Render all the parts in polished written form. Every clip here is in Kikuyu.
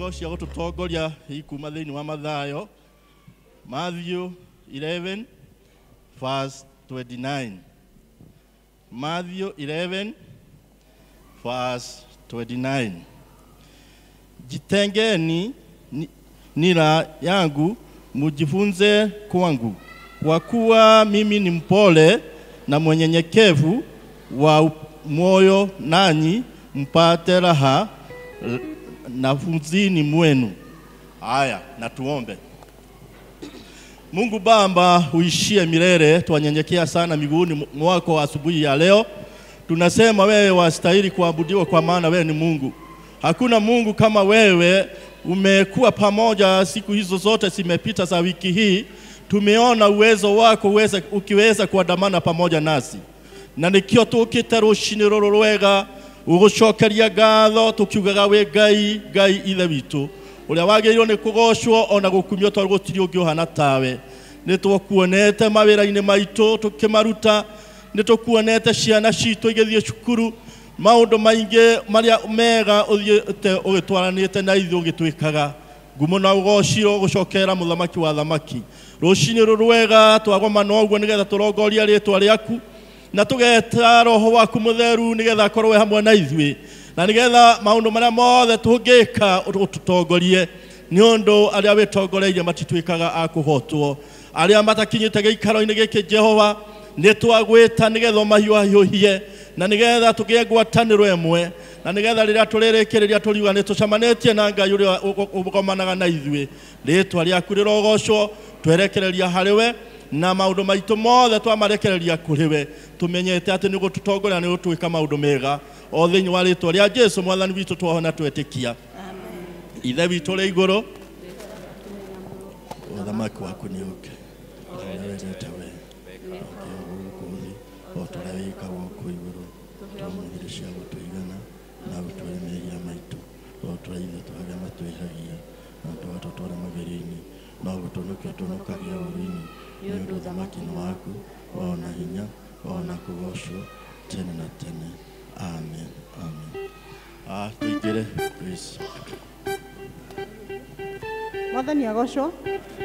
Ciugo cia gũtũtongoria ikuma thĩinĩ wa Mathayo, Matthew 11 verse 29. Matthew 11 verse 29. Jitengeni nira yangu, mujifunze kwangu, kwa kuwa mimi ni mpole na mwenyenyekevu wa moyo, nanyi mpate raha nafuzini mwenu. Haya, na tuombe. Mungu Baba uishie milele, twanyenyekea sana miguuni mwako asubuhi ya leo. Tunasema wewe wastahili kuabudiwa, kwa maana wewe ni Mungu. Hakuna Mungu kama wewe. Umekuwa pamoja siku hizo zote zimepita za wiki hii. Tumeona uwezo wako ukiweza kuandamana pamoja nasi. Na nikio tukite rucini ruru rwega ugucokeria ngatho tukiugaga we Ngai, Ngai ithe witũ ũrĩa wagĩrĩirwo nĩ kũgocwo ona gũkumio, tondũ gũtirĩ ũngĩ ũhana tawe. Nĩ tũkuonete mawĩra-inĩ maitũ tũkĩmaruta, nĩ tũkuonete ciana citũ igĩthiĩ cukuru, maũndũ maingĩ marĩa mega ũthiĩte ũgĩtwaranĩte na ithuĩ ũgĩtwĩkaga. Ngumo na ũgociro gũcokera mũthamaki wa thamaki. Rũcinĩ rũrũ rwega twagomana ũguo nĩgetha tũrongorie rĩtwa rĩaku, na tũgeta roho waku mũtheru nĩgetha akorwo hamwe na ithuĩ, na nĩgetha maũndũ marĩa mothe tũngĩka ũtũtongorie, nĩ ũndũ arĩa wĩtongoreirie matituĩkaga a kũhotwo. Arĩa matakinyĩte gĩikaro-inĩ gĩkĩ Jehova, nĩ twagwĩta nĩgetha ũmahiũhahiũhie, na nĩgetha tũgĩe ngwatanĩro ĩmwe, na nĩgetha rĩrĩa tũrĩrĩkĩrĩria tũriuga nĩ tũcemanĩtie na Ngai ũrĩa ũgomanaga na ithuĩ. Rĩtwa rĩaku rĩrogocwo, twerekereria harĩ we, na maũndũ maitũ mothe twamarekereria kũrĩ we, tũmenyete atĩ nĩ ũgũtũtongoria, nĩ ũgũtwĩka maũndũ mega, o thĩinĩ wa rĩtwa rĩa Jesũ mwathani witũ twahona twetĩkia. Ithe witũ ũrĩ igũrũ, ũthamaki waku nĩ ũke, ũrĩa wendete we ũkĩo gũkũ thĩ o ta ũrĩa wĩkagwo kũu igũrũ. Tũmũthire cia gũtũigana na ũtwĩre mehia maitũ o ta ũrĩa ithuĩ tũrĩa matwĩhagia, na ndũgatũtware magerio-inĩ, no gũtũhonokia tũhonokagia ũũru-inĩ, nĩ ũndũ ũthamaki nĩ waku, o na hinya, o na kũgocwo tene na tene. Amen. Amen. Tuingĩre please. Mwathani agocwo.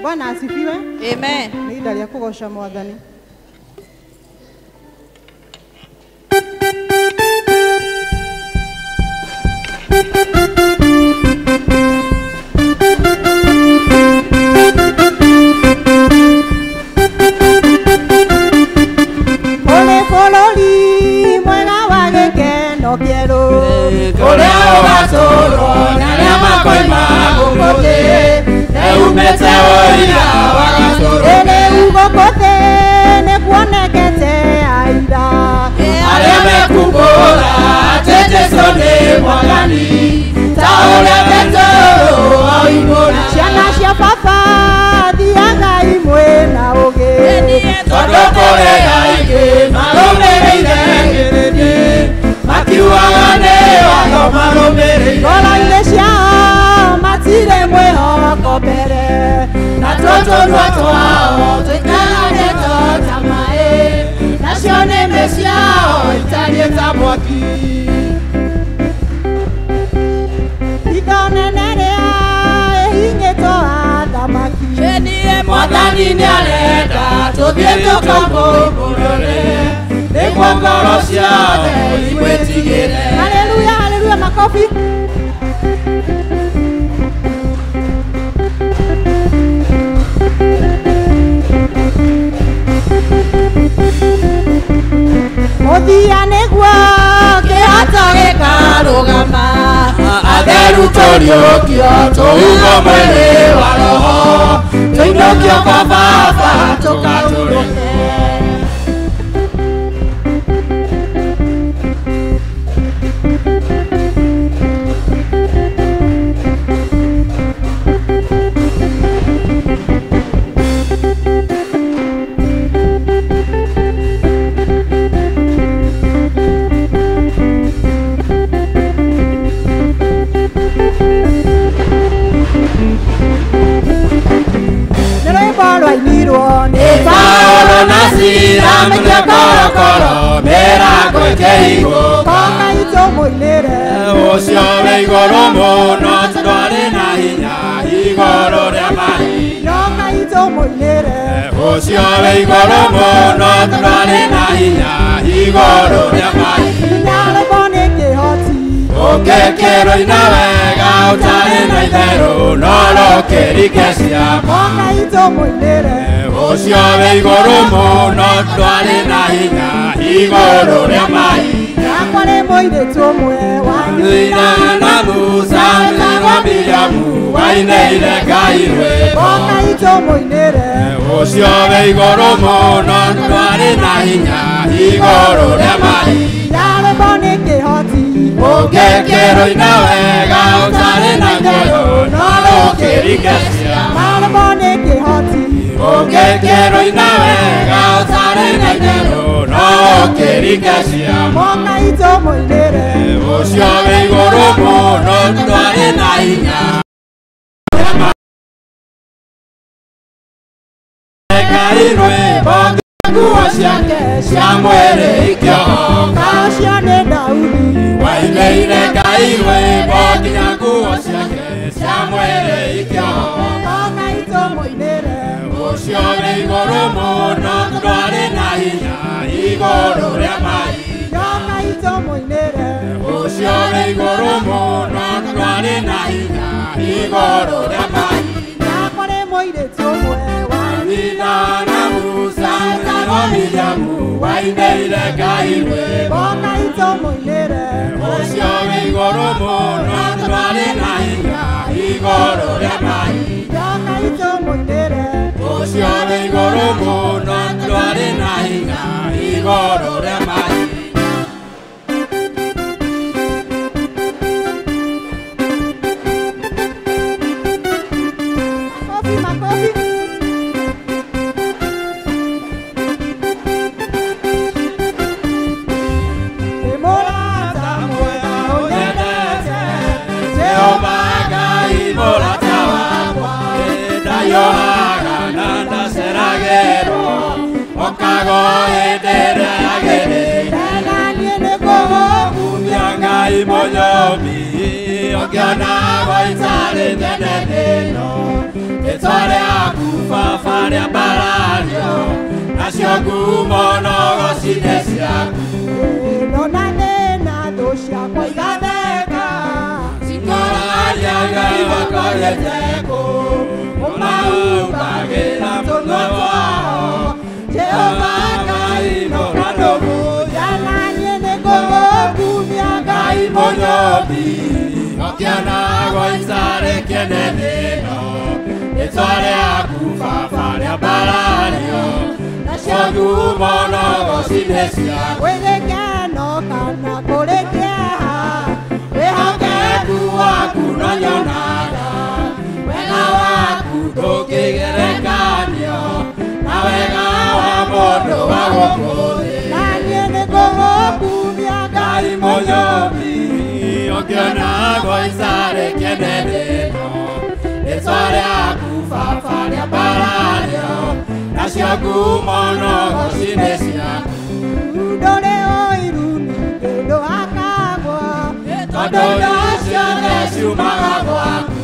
Bwana asifiwe. Amen. Nĩ ihinda rĩa kũgoca Mwathani. Ole bũrũri mwega wa gĩkeno kĩerũ, kũrĩa ũgatũũrwo na arĩa makoima gũkũ thĩ, nĩumĩte ũira wa gatũrũ. Rĩu gũkũ thĩ nĩkuonekete aira arĩa mekumbũra atĩ Jesũ nĩ Mwathani, ta ũrĩa Petero oimbũra. Ciana cia baba thiagai mwĩna ũgĩ, tondũ kũrĩ aingĩ marũmĩrĩire kĩrĩndĩ, makiugaga nĩ watho marũmĩrĩire. Ngoro-inĩ ciao matirĩ mwĩhoko mbere, natuo tũnua twao tũikaranĩte ta maĩ, nacio nĩmĩ ciao itariĩ ta mwaki. Hitho nene rĩa ĩhinyĩtwo athamaki, Mwathani nĩarenda tũthiĩ tũkamũmbũrũre, nĩguo ngoro ciothe imwĩtigĩre. Haleluya, haleluya, makofi. Mũthia nĩguo kĩhoto gĩkarũgama, atheru tũriũkio tũhumbwo mwĩrĩ wa roho, tũinũkio kwa Baba tũkatũrũke. Paulo na Sila maikia korokoro mĩrango ĩkĩhingũka. Tũmũinĩre. Ũcio wĩ igũrũ mũno ndwarĩ na hinya igũrũ rĩa mahinya. Yokai tũmũinĩre. Ũcio wĩ igũrũ mũno ndwarĩ na hinya igũrũ rĩa mahinya. Rwĩmbo nĩ kĩhoti. Ũngĩkĩrũina wega ũtarĩ na itherũ no rũkĩringe ciama. Yokai tũmũinĩre. Ũcio wĩ igũrũ mũno ndwarĩ na hinya igũrũ rĩa mahinya. Yakwa nĩ mũirĩtu ũmwe wa Nyina na Musa na Miriamu wainĩire Ngai rwĩmbo. Yokai tũmũinĩre. Ũcio wĩ igũrũ mũno ndwarĩ na hinya igũrũ rĩa mahinya. Rwĩmbo nĩ kĩhoti. Ũngĩkĩrũina wega ũtarĩ na itherũ no rũkĩringe ciama. Rwĩmbo nĩ kĩhoti. Ũngĩkĩrũina wega ũtarĩ na itherũ no rũkĩringe ciama. Yokai tũmũinĩre. Ũcio wĩ igũrũ mũno ndwarĩ na hinya. Ngai rwĩmbo nguo ciake cia mwĩrĩ ikĩohoka. Ũcio nĩ Daudi. Wainĩire Ngai rwĩmbo nginya nguo ciake cia mwĩrĩ ikĩohoka. Yokai tũmũinĩre. Ũcio wĩ igũrũ mũno ndwarĩ na hinya igũrũ rĩa mahinya. Yokai tũmũinĩre. Ũcio wĩ igũrũ mũno ndwarĩ na hinya igũrũ rĩa mahinya. Yakwa nĩ mũirĩtu ũmwe wa Nyina na Musa na Miriamu wainĩire Ngai rwĩmbo. Yokai tũmũinĩre. Ũcio wĩ igũrũ mũno ndwarĩ na hinya igũrũ rĩa mahinya. Yokai tũmũinĩre. Ũcio wĩ igũrũ mũno ndwarĩ na hinya igũrũ rĩa mahinya. Makofi, makofi. Nĩ mũrata mwega ũnyendete. Jehova Ngai mũrata wakwa, ndahiũhaga na ndaceragĩrwo, okaga hĩndĩ ĩrĩa yagĩrĩire. Na niĩ nĩngũgũkumia. Kumia Ngai mũnyũmbi, ũngĩonagwo itarĩ tene thĩ-ĩno, rĩtwa rĩaku Baba rĩambarario, nacio ngumo no gocine ciaku. Ndona thĩna thũ ciakwa igatheka. Cikoraria Ngai wakwa ũthiĩte kũ, ũmahumbagĩra tũnua twao. Jehova Ngai mũranũmũya, Na niĩ nĩngũgũkumia Ngai mũnyũmbi, ũkĩonagwo itarĩ kĩene thĩ-ĩno, rĩtwa rĩaku Baba rĩambarario, nacio ngumo no gocine ciaku. Gwĩ gĩkeno kana kũrĩ kĩeha. Wĩhokeku waku no nyonaga, wega waku ndũngĩgerekanio na wega wa mũndũ wa gũkũ thĩ. Na niĩ nĩngũgũkumia Ngai mũnyũmbi, ũngĩonagwo itarĩ kĩene thĩ-ĩno, rĩtwa rĩaku Baba rĩambarario, nacio ngumo no gocine ciaku. Ndũrĩ ũiru ningĩ ndũhakagwo. Tondũ indo ciothe ciumaga gwaku,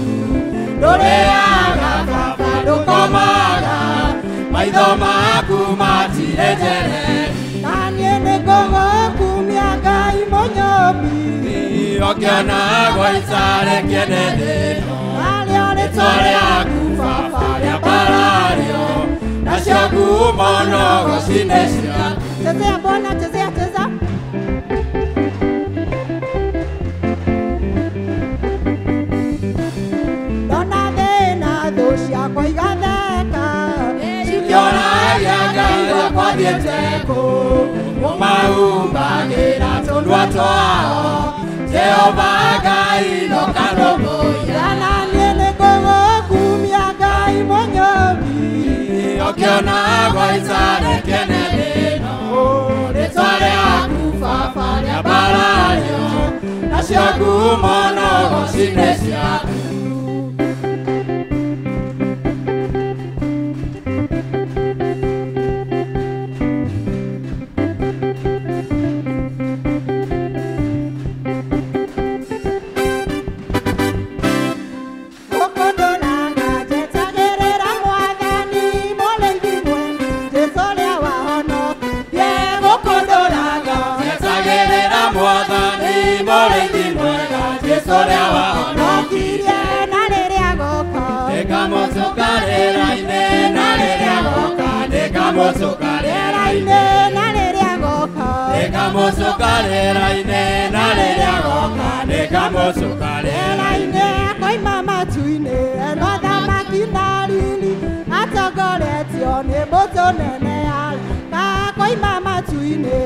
ndũrĩaga Baba ndũkomaga, maitho maku matirĩ njereri. Na niĩ nĩngũgũkumia Ngai mũnyũmbi. Ũngĩonagwo itarĩ kĩene thĩ-ĩno, Narĩo rĩtwa rĩaku Baba rĩambarario, nacio ngumo no gocine ciaku. Chezea Bwana, chezea, cheza. Ndona thĩna thũ ciakwa igatheka. Cikĩonagia Ngai wakwa thiĩte kũ, ũmahumbagĩra tũnua twao. Jehova Ngai ndũkanũmbũiya. Na niĩ nĩngũgũkumia Ngai mũnyũmbi. Ũkĩonagwo itarĩ kĩene thĩ-ĩno, rĩtwa rĩaku Baba rĩambarario, nacio ngumo no gocine ciaku. Mũrĩithi mwega Jesũ ũrĩa wahonokirie na rĩrĩa agoka nĩngamũcuka rĩera-inĩ na rĩrĩa agoka nĩngamũcuka rĩera-inĩ na rĩrĩa agoka nĩngamũcuka rĩera-inĩ na rĩrĩa agoka nĩngamũcuka rĩera-inĩ akoima matu-inĩ ena thamaki na riri atongoretio nĩ mbũtũ nene ya akoima matu-inĩ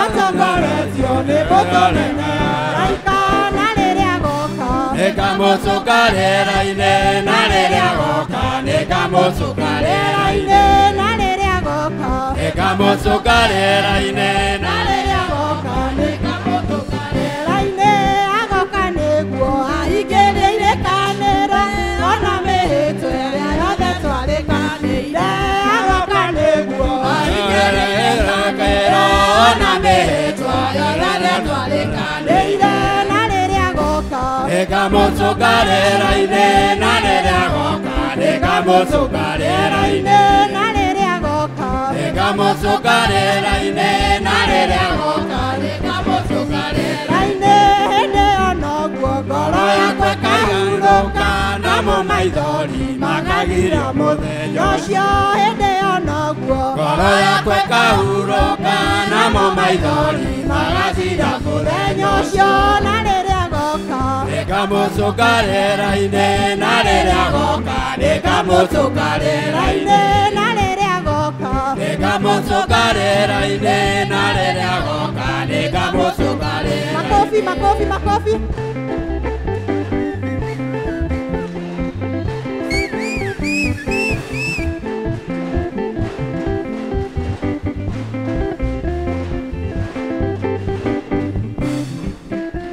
atongoretio nĩ mbũtũ nene ya araika na rĩrĩa agoka nĩngamũcuka rĩera-inĩ na rĩrĩa agoka nĩngamũcuka rĩera-inĩ na rĩrĩa agoka nĩngamũcuka rĩera-inĩ na rĩrĩa agoka nĩngamũcuka rĩera-inĩ agoka nĩguo aingĩrie irĩkanĩro ona mĩhĩtwa ĩrĩa yothe twarĩkanĩire agoka nĩguo aingĩrie irĩkanĩro ona mĩhĩtwa yothe twarĩkanĩire na rĩrĩa agoka nĩngamũcuka rĩera-inĩ na rĩrĩa agoka nĩngamũcuka rĩera-inĩ na rĩrĩa agoka nĩngamũcuka rĩera-inĩ na rĩrĩa agoka nĩngamũcuka rĩera-inĩ hĩndĩ ĩyo noguo ngoro yakwa ĩkahurũka namo maithori makagira mũthenya ũcio hĩndĩ ĩyo noguo ngoro yakwa ĩkahurũka namo maithori magathira mũthenya ũcio na rĩrĩa agoka nĩngamũcuka rĩera-inĩ na rĩrĩa agoka nĩngamũcuka rĩera-inĩ na rĩrĩa agoka nĩngamũcuka rĩera-inĩ na rĩrĩa agoka nĩngamũcuka rĩera-inĩ. Makofi, makofi, makofi.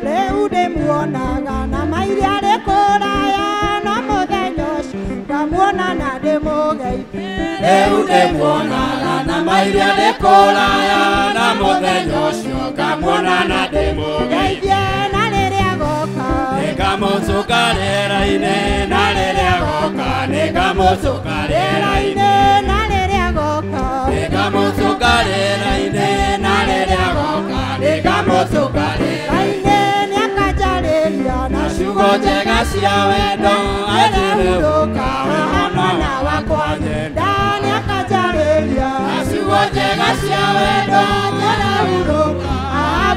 Rĩu ndĩmuonaga na mairia arĩ kũraya no mũthenya ũcio ngamuona na ndĩmũgeithie. Rĩu ndĩmuonaga na mairia arĩ kũraya na mũthenya ũcio ngamuona na ndĩmũgeithie. Na rĩrĩa agoka nĩngamũcuka rĩera-inĩ na rĩrĩa agoka nĩngamũcuka rĩera-inĩ na rĩrĩa agoka nĩngamũcuka rĩera-inĩ na rĩrĩa agoka nĩngamũcuka rĩera-inĩ nĩakanjarĩria na ciugo njega cia wendo anjĩrĩrũka we mwana wakwa nyenda nĩakanjarĩria na ciugo njega cia wendo anjĩrĩrũka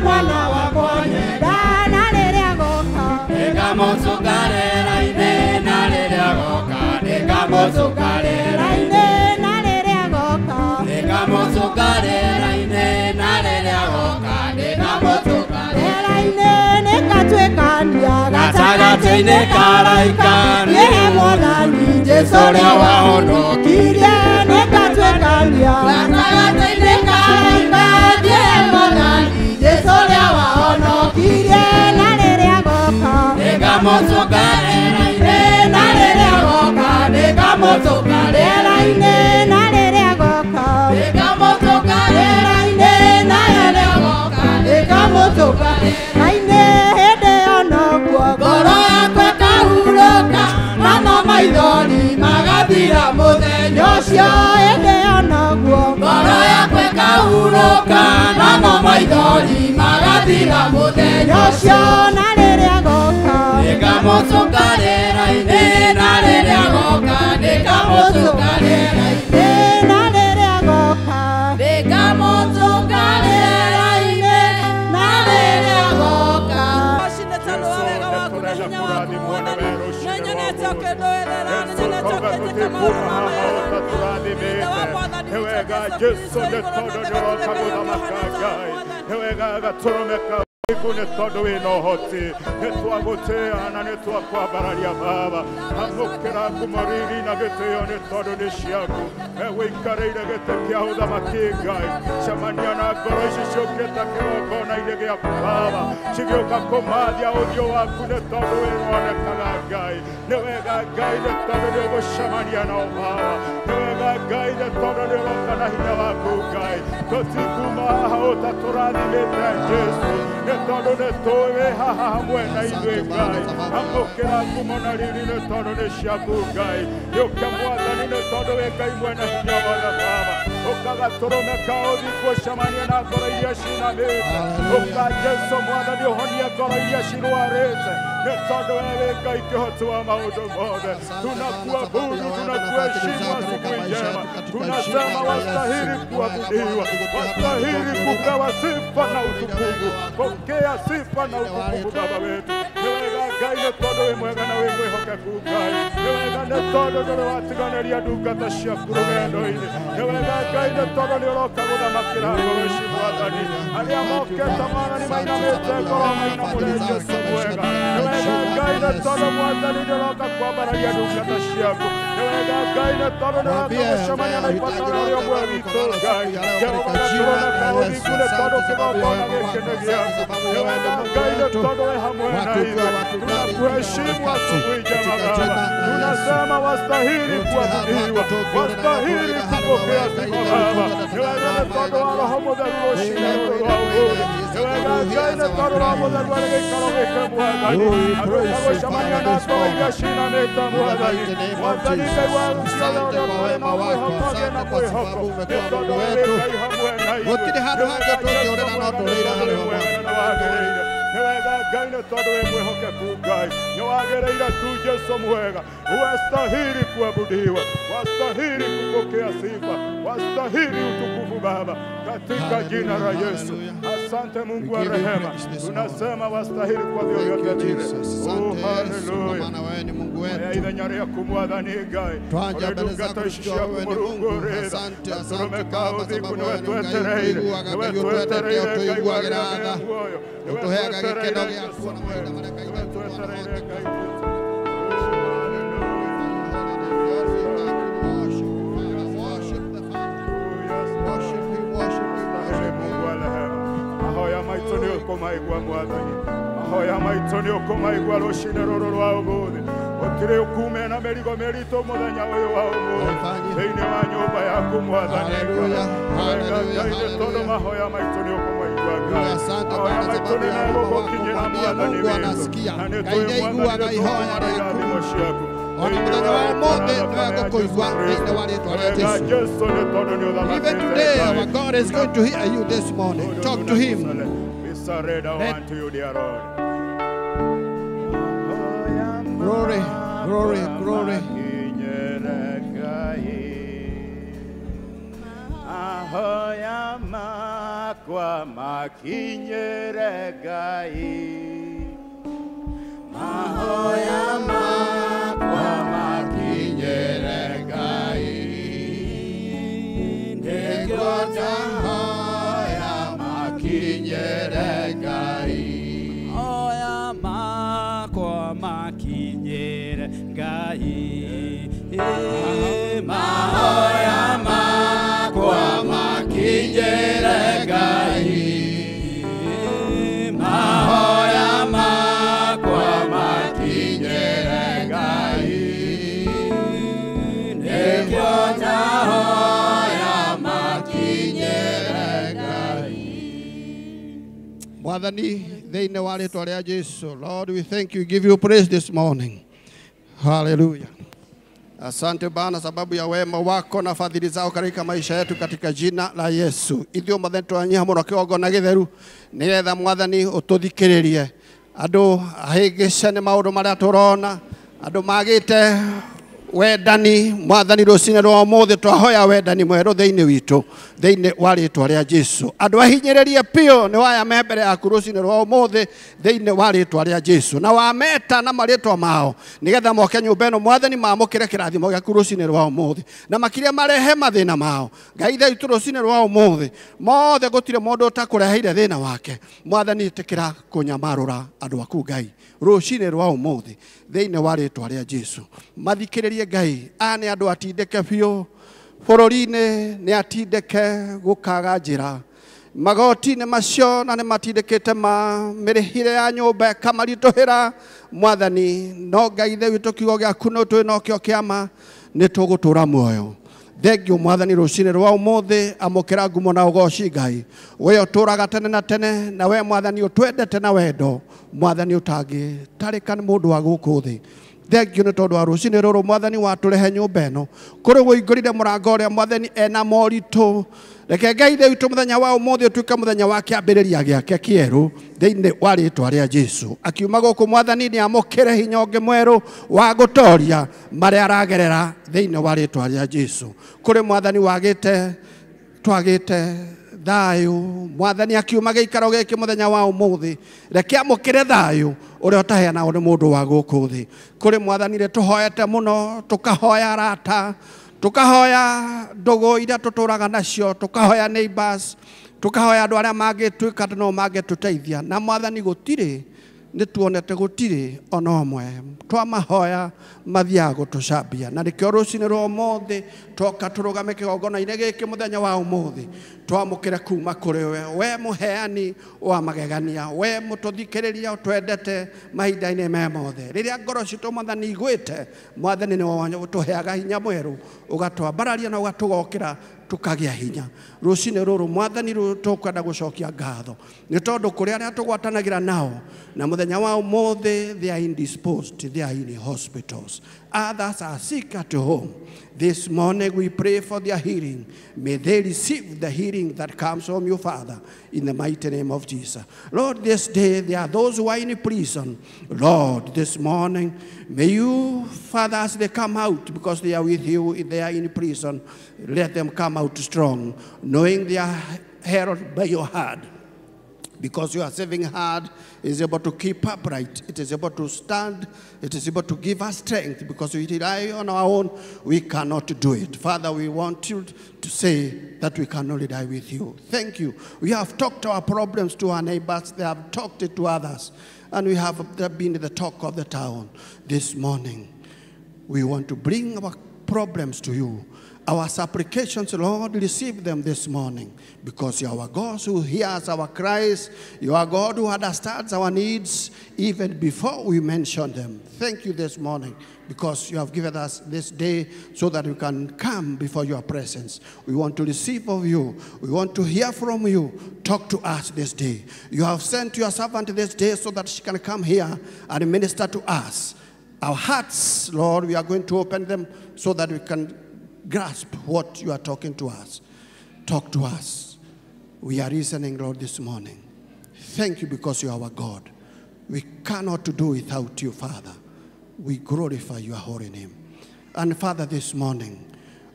mwana wakwa nyenda na rĩrĩa agoka nĩngamũcuka rĩera-inĩ na rĩrĩa agoka nĩngamũcuka rĩera-inĩ na rĩrĩa agoka nĩngamũcuka rĩera-inĩ na rĩrĩa agoka nĩngamũcuka rĩera-inĩ nĩngatuĩkania gatagatĩ-inĩ ka araika nĩhe Mwathani Jesũ ũrĩa wahonokirie nĩngatuĩkania gatagatĩ-inĩ ka araika nĩhe Mwathani Jesũ ũrĩa wahonokirie na rĩrĩa agoka nĩngamũcuka rĩera-inĩ na rĩrĩa agoka nĩngamũcuka rĩera-inĩ na rĩrĩa agoka nĩngamũcuka rĩera-inĩ na rĩrĩa agoka nĩngamũcuka rĩera-inĩ hĩndĩ ĩyo noguo ngoro yakwa ĩkahurũka namo maithori magathira mũthenya ũcio hĩndĩ ĩyo noguo ngoro yakwa ĩkahurũka namo maithori magathira mũthenya ũcio na rĩrĩa agoka nĩngamũcuka rĩera-inĩ na rĩrĩa agoka nĩngamũcuka rĩera-inĩ na rĩrĩa agoka nĩngamũcuka rĩera-inĩ na rĩrĩa agoka. Nĩ tondũ wĩna ũhoti nĩ twagũtĩĩa na nĩ twakwambararia Baba amũkĩra ngumo riri na gĩtĩo nĩ tondũ nĩ ciaku wĩikarĩire gĩtĩ kĩa ũthamaki Ngai cemania na ngoro ici ciũkĩte kĩgongona-inĩ gĩaku Baba cigĩũka kũmathia ũthiũ waku nĩ tondũ wĩwonekaga Ngai nĩ wega Ngai nĩ tondũ nĩ ũgũcemania nao Baba nĩ wega Ngai nĩ tondũ nĩ ũroka na hinya waku Ngai tũtikuma haha ũtatũrathimĩte Jesũ nĩ tondũ nĩ tũĩ wĩ haha hamwe na ithuĩ Ngai amũkĩra ngumo na riri nĩ tondũ nĩ ciaku Ngai yũke Mwathani nĩ tondũ wĩ Ngai mwene hinya wothe Baba ũka Ũka gatũrũme ka ũthingu ũcemanie na ngoro iria cinamĩte. Ũka Jesũ Mwathani ũhonie ngoro iria cirwarĩte, nĩ tondũ we wĩ Ngai kĩhoti wa maũndũ mothe. Tunakuabudu, tunakuheshimu asubuhi njema, tunasema wastahili kuabudiwa, wastahili kupewa sifa na utukufu. Pokea sifa na utukufu Baba wetu. Nĩ wega Ngai nĩ tondũ wĩ mwega na wĩ mwĩhokeku Ngai. Nĩ wega nĩ tondũ ndũrĩ watiganĩria ndungata ciaku rũgendo-inĩ. Nĩ wega Ngai nĩ tondũ nĩ ũroka gũthamakĩra ngoro ici Mwathani. Arĩa mokĩte Mwathani mainamĩte ngoro mainamũre Jesũ mwega. Nĩ wega Ngai nĩ tondũ Mwathani nĩ ũroka kwambararia ndungata ciaku. Nĩ wega Ngai nĩ tondũ nĩ ũroka gũcemania na ibataro rĩa ũmwe witũ Ngai. Jehova gatũrũme ka ũthingu nĩ tondũ kĩgongona gĩkĩ nĩ gĩaku. Nĩ wega Ngai nĩ tondũ wĩ hamwe na ithuĩ. Tunakuheshimu asubuhi njema Baba. Tunasema wastahili kuabudiwa, wastahili kupokea sifa Baba. Nĩ wega nĩ tondũ wa Roho Mũtheru rũcinĩ rũrũ rwa ũmũthĩ. Nĩ wega Ngai nĩ tondũ Roho Mũtheru arĩ gĩikaro gĩkĩ Mwathani. Agũka gũcemania na ngoro iria cinamĩte Mwathani. Mwathani Ngai wa ciothe ũrĩa ũtarĩ na mwĩhoko agĩe na mwĩhoko, nĩ tondũ we wĩ Ngai hamwe na ithuĩ. Gũtirĩ handũ hangĩ tũngĩũrĩra no tũrĩire harĩ ho Mwathani. Nĩ wagĩrĩire. Nĩ wega Ngai nĩ tondũ wĩ mwĩhokeku Ngai. Nĩ wagĩrĩire tu Jesũ mwega. Wastahili kuabudiwa, wastahili kupokea sifa, wastahili utukufu Baba, katika jina la Yesu. Asante Mungu wa rehema, tunasema wastahili kwa vyovyote vile. Oh, haleluya. Maana wewe ni Mungu wetu. Ithenya rĩaku Mwathani Ngai, Twaja mbele zako ndungata ici tukiwa ciaku wewe ni Mungu. Mũrungu Asante, asante gatũrũme ka Baba, ũthingu sababu nĩwe wewe ni Ngai twetereire, ũtũiguaga, nĩwe Ngai ũtwendete, twetereire Ngai wa ũtũiguagĩra arĩa tha, me muoyo, nĩwe ũtũheaga gĩkeno twetereire gĩaku Jesũ ona mahinda mwega, marĩa Ngai nĩwe witũ twetereire twanahoteka. Ngai witũ. Mungu wa rehema, mahoya maitũ nĩ ũkũmaigua Mwathani, mahoya maitũ nĩ ũkũmaigua rũcinĩ rũrũ rwa ũmũthĩ. Gũtirĩ kume na mĩrigo mĩritũ mũthenya ũyũ wa ũmũthĩ thĩinĩ wa nyũmba yaku Mwathani. Hallelujah, Wega hallelujah, Ngai nĩ tondũ hallelujah. mahoya maitũ nĩ ũkũmaigua Ngai. Asante Mahoya Bwana maitũ sababu nĩ ya wema wako. megũgũkinyĩra Mwambie Mwathani Mungu witũ, anasikia. na nĩ Ngai tũĩ nĩaiguaga Mwathani nĩ ihoya tũkũmara rĩaku. irathimo ciaku. Ona Thĩinĩ mũthenya wa wa ũmũthĩ rĩĩtwa nĩwe rĩa Jesũ gũkũigua Kristo. thĩinĩ wa rĩĩtwa rĩa Wega Jesũ. Jesũ nĩ tondũ nĩ Even ũthamakĩte today, Ngai. our God is going to hear you this morning. Talk to him. We surrender unto you, dear Lord. Glory, glory, glory. Mahoya makwa makinyĩre Ngai. Mahoya makwa makinyĩre Ngai. Nĩguo ndahoya makinyĩre Ngai. Oya makwa makinyĩre Ngai. Mahoya makwa makinyĩre Ngai. Mahoya makwa makinyĩre Ngai. Nĩguo ndahoya makinyĩre Ngai. Mwathani, thĩinĩ wa rĩĩtwa rĩa Jesu, Lord, we thank you, give you praise this morning. Hallelujah. Asante Bwana sababu ya wema wako na fadhili zao katika maisha yetu katika jina la Yesu. Ithuĩ mothe twanyiha mũno kĩgongona gĩtheru nĩgetha Mwathani ũtũthikĩrĩrie. Andũ ahĩngĩce nĩ maũndũ marĩa tũrona, andũ magĩte wendani. Mwathani rũcinĩ rwa ũmũthĩ twahoya wendani mwerũ thĩinĩ witũ, thĩinĩ wa rĩĩtwa rĩa Jesu. Andũ ahinyĩrĩrie biũ nĩ waya me mbere yaku rũcinĩ rwa ũmũthĩ thĩinĩ wa rĩĩtwa rĩa Jesu, na wameta na marĩĩtwa mao nĩgetha moke nyũmba ĩno Mwathani mamũkĩre kĩrathimo gĩaku rũcinĩ rwa ũmũthĩ, na makĩria marehe mathĩna mao. Ngai ithe witũ rũcinĩ rwa ũmũthĩ mothe gũtirĩ mũndũ ũtakũreheire thĩna wake. Mwathani ĩtĩkĩra kũnyamarũra andũ aku Ngai rũcinĩ rwa ũmũthĩ thĩinĩ wa rĩĩtwa rĩa Jesu. Mathikĩrĩrie Ngai, aya nĩ andũ atindĩke biũ bũrũri-inĩ, nĩ atindĩke gũkaga njĩra magoti-inĩ macio, na nĩ matindĩkĩte ma mĩrĩhĩre ya nyũmba ĩkamaritũhĩra. Mwathani, no Ngai ithe witũ kiugo gĩaku nĩ tũĩ nokĩo kĩama, nĩ tũgũtũra muoyo. Thengio Mwathani rũcinĩ rwa ũmũthĩ, amũkĩra ngumo na ũgoci Ngai. We ũtũraga tene na tene, na we Mwathani ũtwendete na wendo, Mwathani ũtangĩtarĩka nĩ mũndũ wa gũkũ thĩ. Thengiũ nĩ tondũ wa rũcinĩ rũrũ Mwathani watũrehe nyũmba ĩno kũrĩ wũingũrire mũrango ũrĩa Mwathani ena moritũ. Reke Ngai Ithe witũ mũthenya wa ũmũthĩ ũtuĩke mũthenya wa kĩambĩrĩria gĩake kĩerũ thĩinĩ wa rĩtwa rĩa Jesũ. Akiuma gũkũ Mwathani nĩ amũkĩre hinya ũngĩ mwerũ wa gũtoria marĩa aragerera thĩinĩ wa rĩtwa rĩa Jesũ. Kũrĩ Mwathani wagĩte twagĩte thayũ, Mwathani akiuma gĩikaro gĩkĩ mũthenya wa ũmũthĩ, reke amũkĩre thayũ ũrĩa ũtaheanagwo nĩ mũndũ wa gũkũ thĩ. Kũrĩ Mwathani rĩ tũhoete mũno, tũkahoya arata, tukahoya ndũgũ iria tũtũraga nacio, tukahoya neighbors, tukahoya andũ arĩa mangĩtuĩka no mangĩtũteithia. Na Mwathani gũtirĩ, nĩ tuonete gũtirĩ ona ũmwe twamahoya mathiaga gũtũcambia. Na nĩkĩo rũcinĩ rwa ũmũthĩ twoka tũrũgame kĩgongona-inĩ gĩkĩ mũthenya wa ũmũthĩ, twamũkĩre kuma kũrĩ we, we mũheani wa magegania, we mũtũthikĩrĩria ũtwendete mahinda-inĩ me mothe. Rĩrĩa ngoro citũ Mwathani igwĩte, Mwathani nĩwe ũtũheaga hinya mwerũ, ũgatwambararia na ũgatũgokĩra tukagĩa hinya. Rũcinĩ rũrũ Mwathani tũkwenda gũcokia ngatho nĩ tondũ kũrĩ arĩa tũgwatanagĩra nao na mũthenya wa ũmũthĩ, they are indisposed, they are in hospitals, others are sick at home. This morning we pray for their healing. May they receive the healing that comes from you, Father, in the mighty name of Jesus. Lord, this day there are those who are in prison. Lord, this morning, may you, Father, as they come out, because they are with you, they are in prison, let them come out strong, knowing they are held by your hand. Because your saving heart is able to keep upright, it is able to stand, it is able to give us strength. Because we rely on our own, we cannot do it. Father, we want you to say that we can only die with you. Thank you. We have talked our problems to our neighbors, they have talked it to others, and we have been the talk of the town. This morning, we want to bring our problems to you. Our supplications, Lord, receive them this morning, because you are our God who hears our cries. You are God who understands our needs even before we mention them. Thank you this morning, because you have given us this day so that we can come before your presence. We want to receive of you. We want to hear from you. Talk to us this day. You have sent your servant this day so that she can come here and minister to us. Our hearts, Lord, we are going to open them so that we can grasp what you are talking to us. Talk to us. We are listening, Lord, this morning. Thank you because you are our God. We cannot do without you, Father. We glorify your holy name. And Father, this morning,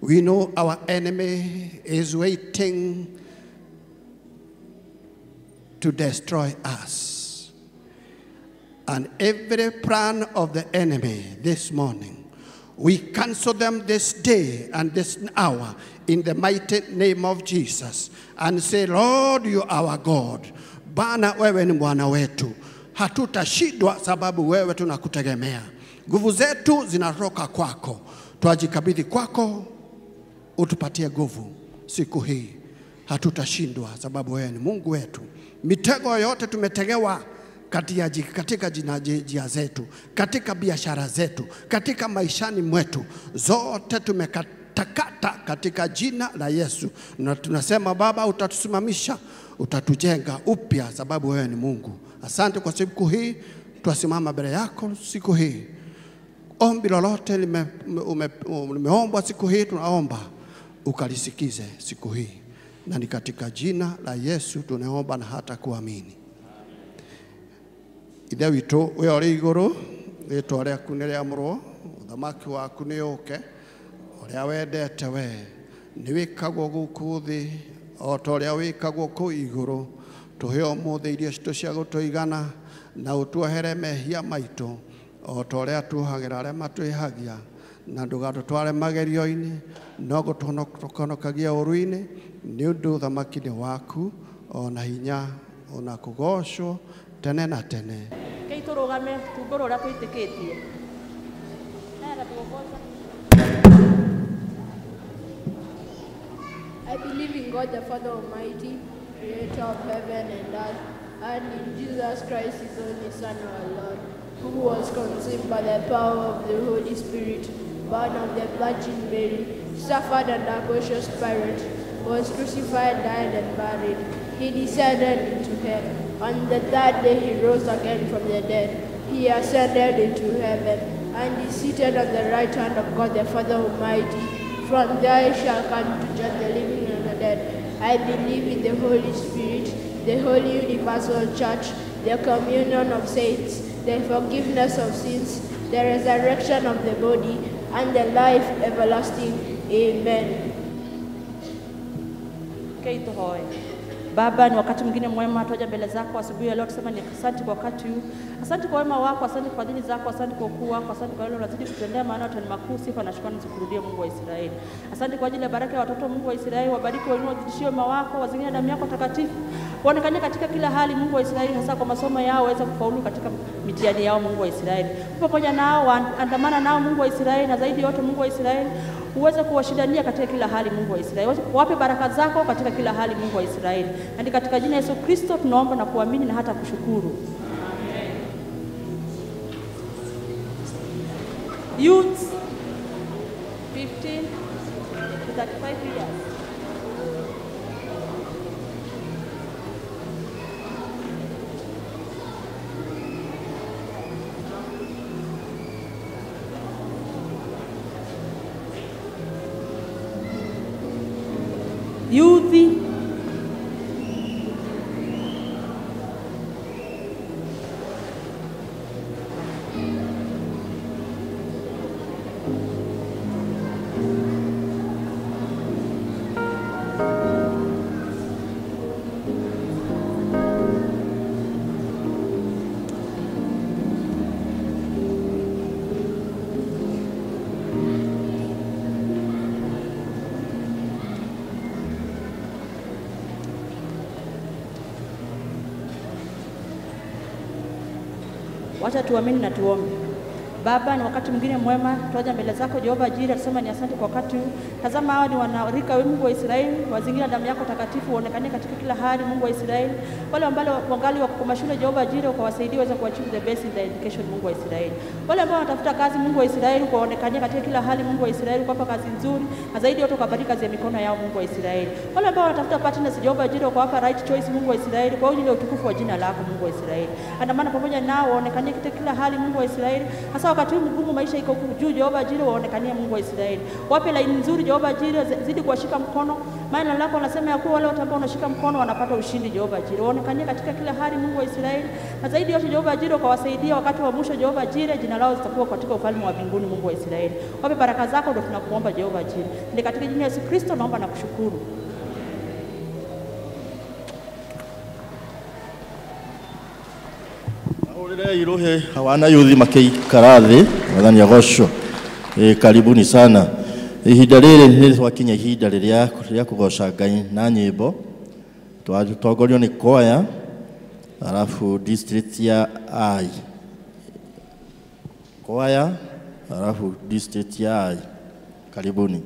we know our enemy is waiting to destroy us. And every plan of the enemy this morning, we cancel them this day and this hour in the mighty name of Jesus and say, Lord, you are our God. Bana wewe ni Bwana wetu. Hatutashindwa sababu wewe tunakutegemea. Nguvu zetu zinatoka kwako. Twajikabidhi kwako, utupatie nguvu siku hii. Hatutashindwa sababu wewe ni Mungu wetu. Mitego yote tumetegewa katika njia zetu, katika biashara zetu, katika maishani mwetu, zote tumekatakata katika jina la Yesu. Na tunasema Baba, utatusimamisha, utatujenga upya sababu wewe ni Mungu. Asante kwa siku hii, twasimama mbele yako siku hii. Ombi lolote limeombwa siku hii, tunaomba ukalisikize siku hii. Na ni katika jina la Yesu tunaomba na hata kuamini. Ithe witũ we ũrĩ igũrũ, rĩtwa rĩaku nĩ rĩamũrwo, ũthamaki waku nĩ ũũke, ũrĩa wendete we nĩ wĩkagwo gũkũ thĩ o ta ũrĩa wĩkagwo kũu igũrũ. Tũhe ũmũthĩ irio citũ cia gũtũigana, na ũtuohere mehia maitũ o ta ũrĩa tuohagĩra arĩa matwĩhagia, na ndũgatũtware magerio-inĩ, no gũtũhonokagia ũũru-inĩ, nĩ ũndũ ũthamaki nĩ waku, o na hinya, o na kũgoocwo tene na tene. Kei tũrũgame tumbũrũ ũrĩa twĩtĩkĩtie. I believe in God the Father Almighty, creator of heaven and earth, and in Jesus Christ, his only Son, our Lord, who was conceived by the power of the Holy Spirit, born of the Virgin Mary, suffered under Pontius Pilate, was crucified, died, and buried. He descended into hell. On the third day he rose again from the dead. He ascended into heaven and is seated on the right hand of God the Father Almighty. From there he shall come to judge the living and the dead. I believe in the Holy Spirit, the holy universal church, the communion of saints, the forgiveness of sins, the resurrection of the body, and the life everlasting. Amen. Baba, ni wakati mwingine mwema tuaja mbele zako asubuhi ya leo tusema ni asante kwa wakati huu. Asante kwa wema wako, asante kwa fadhili zako, asante kwa ukuu wako, asante kwa yale unazidi kutendea, maana yote ni makuu. Sifa na shukrani zikurudie Mungu wa Israeli. Asante kwa ajili ya baraka ya watoto Mungu wa Israeli, wabariki, wainue, wazidishie wema wako, wazingire damu yako takatifu. Waonekane katika kila hali Mungu wa Israeli, hasa kwa masomo yao waweze kufaulu katika mitihani yao Mungu wa Israeli. Pamoja nao, andamana nao Mungu wa Israeli, na zaidi yote Mungu wa Israeli uweze kuwashindania katika kila hali Mungu wa Israeli. Wape baraka zako katika kila hali Mungu wa Israeli. Na katika jina Yesu Kristo tunaomba na kuamini na hata kushukuru. Amen. Youths 15 to 35 years. Youth Wacha tuamini na tuombe. Baba, ni wakati mwingine mwema tuaja mbele zako Jehova Jira, tusema ni asante kwa wakati huu. Tazama hawa ni wanarika Mungu wa Israeli, wazingira damu yako takatifu uonekane katika kila hali Mungu wa Israeli. Wale ambao wangali wako kwa mashule Jehova Jira, ukawasaidia waweze kuachieve the best in their education Mungu wa Israeli. Wale ambao wanatafuta kazi Mungu wa Israeli, ukaonekania katika kila hali Mungu wa Israeli, ukawapa kazi nzuri na zaidi yote ukabariki kazi ya mikono yao Mungu wa Israeli. Wale ambao wanatafuta partners Jehova Jira, ukawapa right choice Mungu wa Israeli, kwa ajili ya utukufu wa jina lako Mungu wa Israeli. Andamana pamoja nao waonekanie katika kila hali Mungu wa Israeli. Hasa wakati huu mgumu maisha iko juu Jehova Jira, waonekanie Mungu wa Israeli. Wape laini nzuri Jehova Jira, zidi kuwashika mkono, maana lako nasema ya kuwa wale wote ambao wanashika mkono wanapata ushindi Jehova Jira. Waonekanie katika kila hali Mungu wa Israeli, na zaidi yote Jehova Jira ukawasaidia wakati wa mwisho Jehova Jira, jina lao litakuwa katika ufalme wa mbinguni Mungu wa Israeli. Wape baraka zako, ndio tunakuomba Jehova Jira. Ni katika jina la Yesu Kristo naomba na kushukuru. Irohe hawana yuthi makeikara thi mwathani agocwo. Karibuni sana. Ihinda rĩrĩ nĩ twakinya ihinda rĩrĩa rĩa kũgoca Ngai na nyĩmbo. Twatongorio nĩ kwaya, alafu district ya I. Kwaya, alafu district ya I. Karibuni.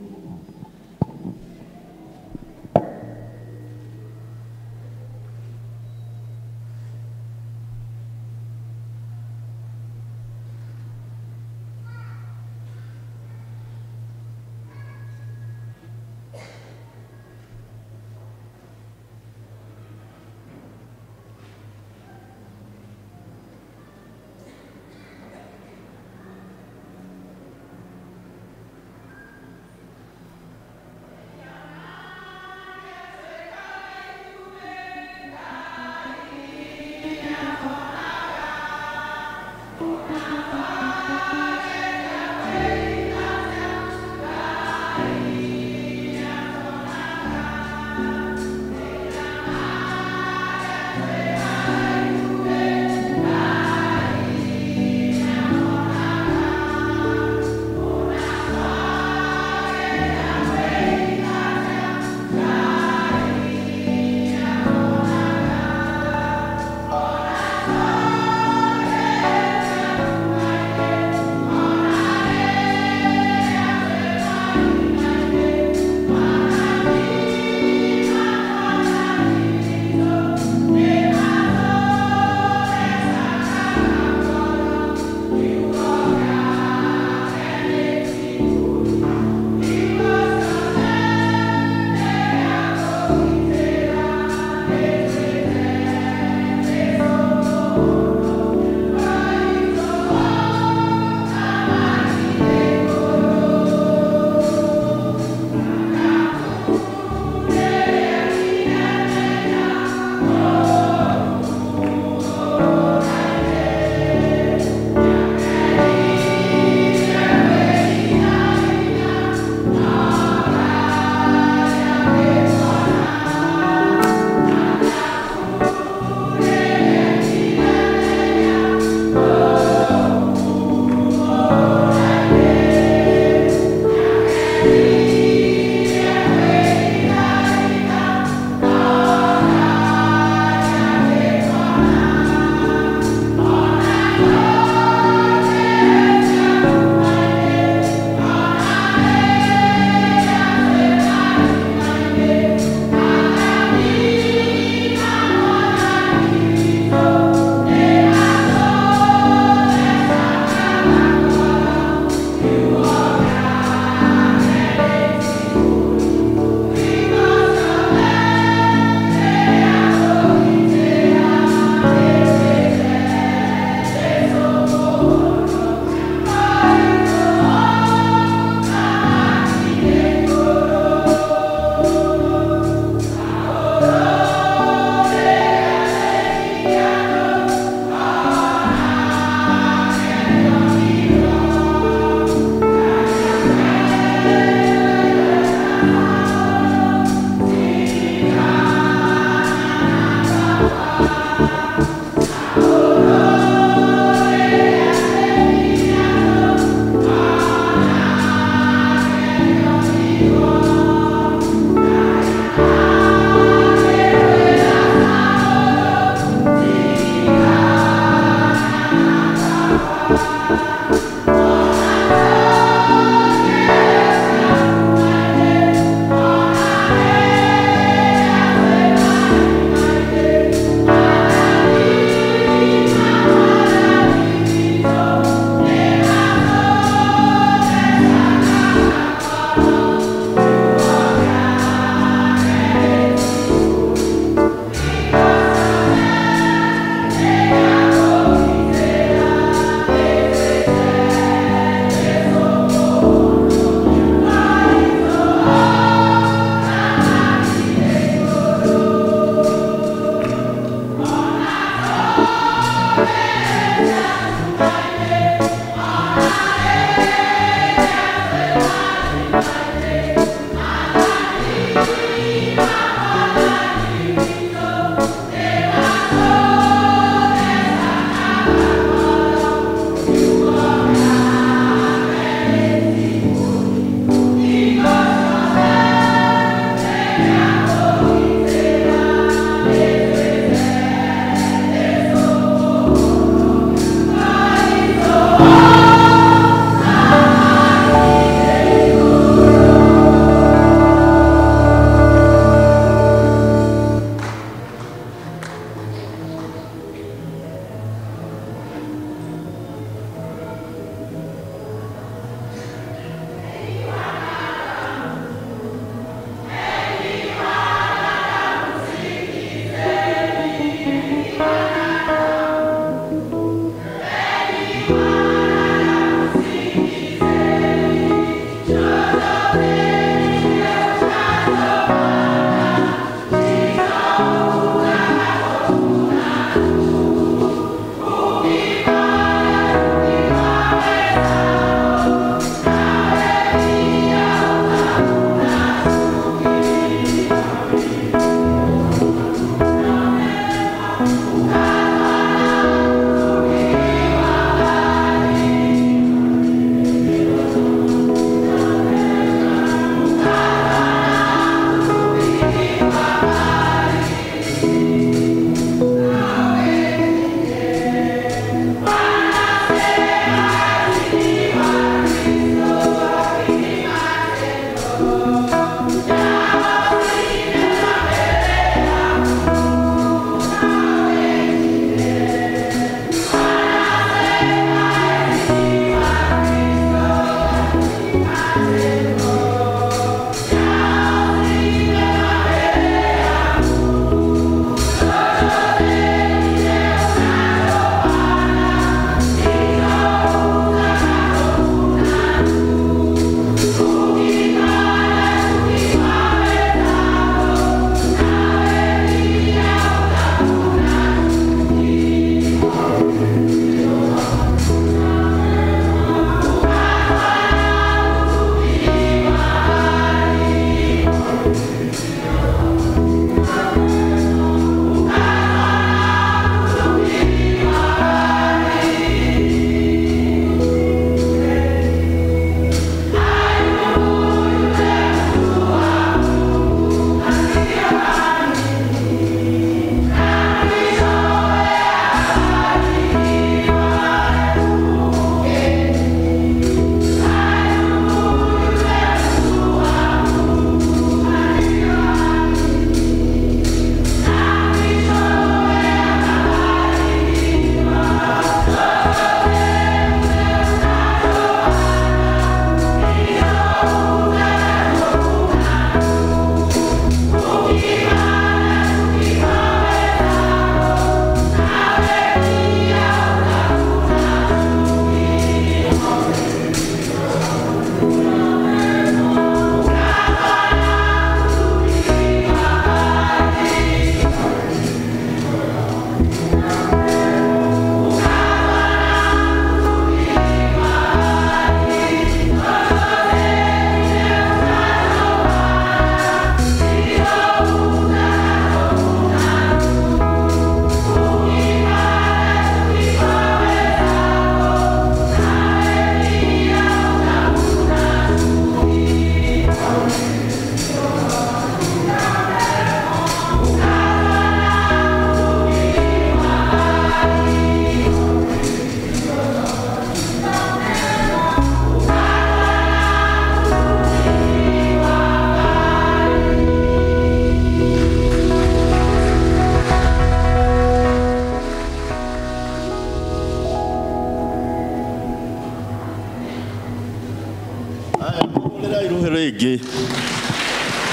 Rĩngĩ.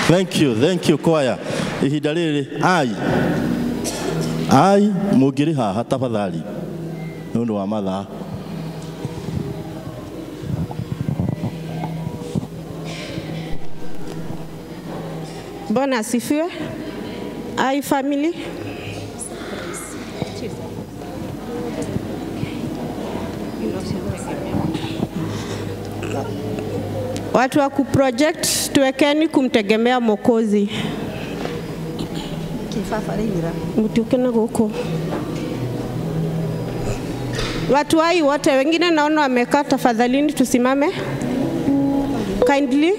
Thank you, thank you choir. Ihinda rĩrĩ ai ai mũngĩrĩ haha tafadhali nĩ ũndũ wa mathaa. Bwana asifiwe. Ai family. Watu wa kuproject tuwekeni kumtegemea Mwokozi. Mtiuke na huko. Watu hai wote wengine naona wamekaa, tafadhalini tusimame. Kindly.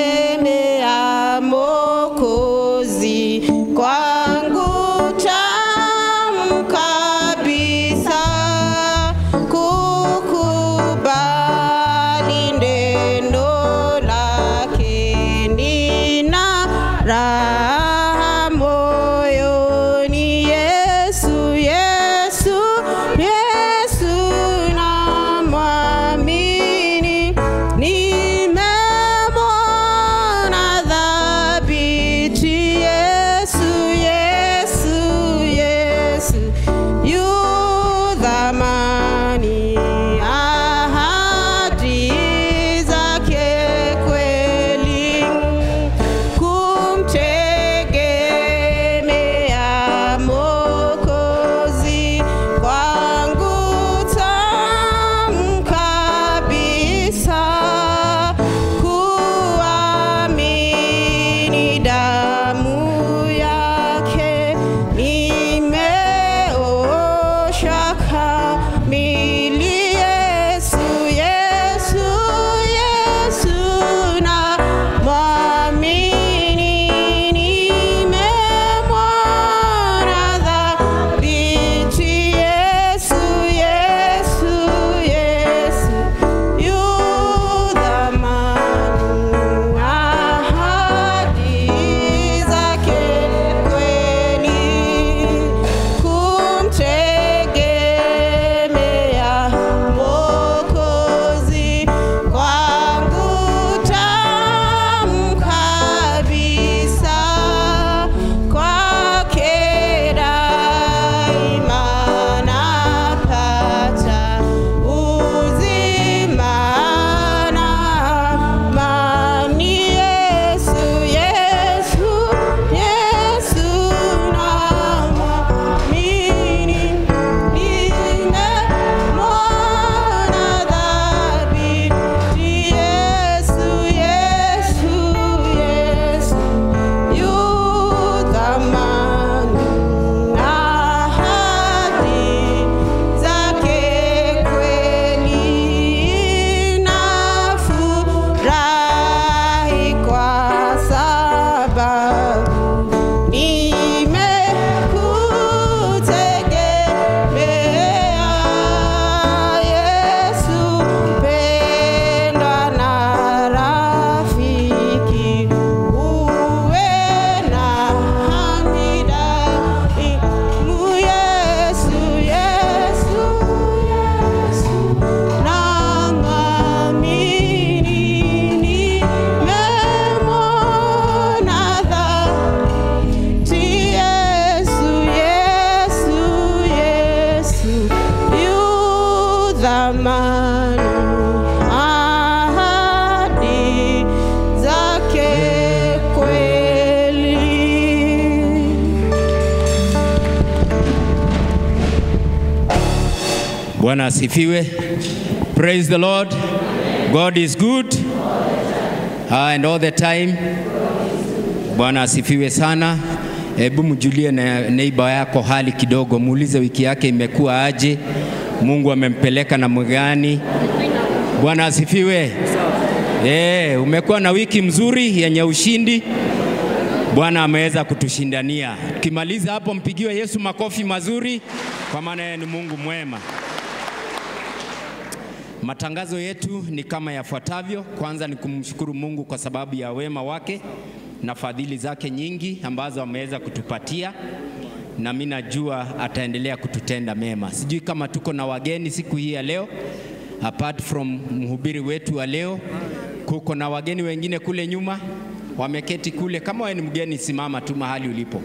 Kumtegemea Mwokozi kwangu tamu kabisa, kukubali neno lake nina raha moyoni. Yesu, Yesu, Yesu namwamini, nimemwona thabiti. Yesu, Yesu, Yesu yu thamani, ahadi zake kweli. Kumtegemea Mwokozi kwangu tamu kabisa, kuamini damu yake nimeoshwa kamili. Yesu, Yesu, Yesu namwamini, nimemwona thabiti. Yesu, Yesu, Yesu yu thamani, ahadi zake kweli. Kumtegemea Mwokozi kwangu tamu kabisa, kwake daima napata uzima na amani. Yesu, Yesu, Yesu namwamini, nimemwona thabiti. Yesu, Yesu, Yesu yu thamani, ahadi zake kweli. Nafurahi kwa sababu nimekutegemea Yesu, pendwa na rafiki, uwe na hamida. Yesu, Yesu, Yesu namwamini, nimemwona thabiti. Yesu, Yesu, Yesu yu thamani, ahadi zake kweli. Bwana asifiwe. Praise the Lord. God is good. And all the time. Bwana asifiwe sana. Hebu mjulie na neighbor yako hali kidogo, muulize wiki yake imekuwa aje, Mungu amempeleka namna gani. Bwana asifiwe. Umekuwa na wiki mzuri yenye ushindi. Bwana ameweza kutushindania. Tukimaliza hapo, mpigiwe Yesu makofi mazuri, kwa maana yeye ni Mungu mwema. Matangazo yetu ni kama yafuatavyo. Kwanza ni kumshukuru Mungu kwa sababu ya wema wake na fadhili zake nyingi ambazo ameweza kutupatia. na mimi najua ataendelea kututenda mema. Sijui kama tuko na wageni siku hii ya leo, apart from mhubiri wetu wa leo, kuko na wageni wengine kule nyuma wameketi kule. Kama wewe ni mgeni, simama tu mahali ulipo.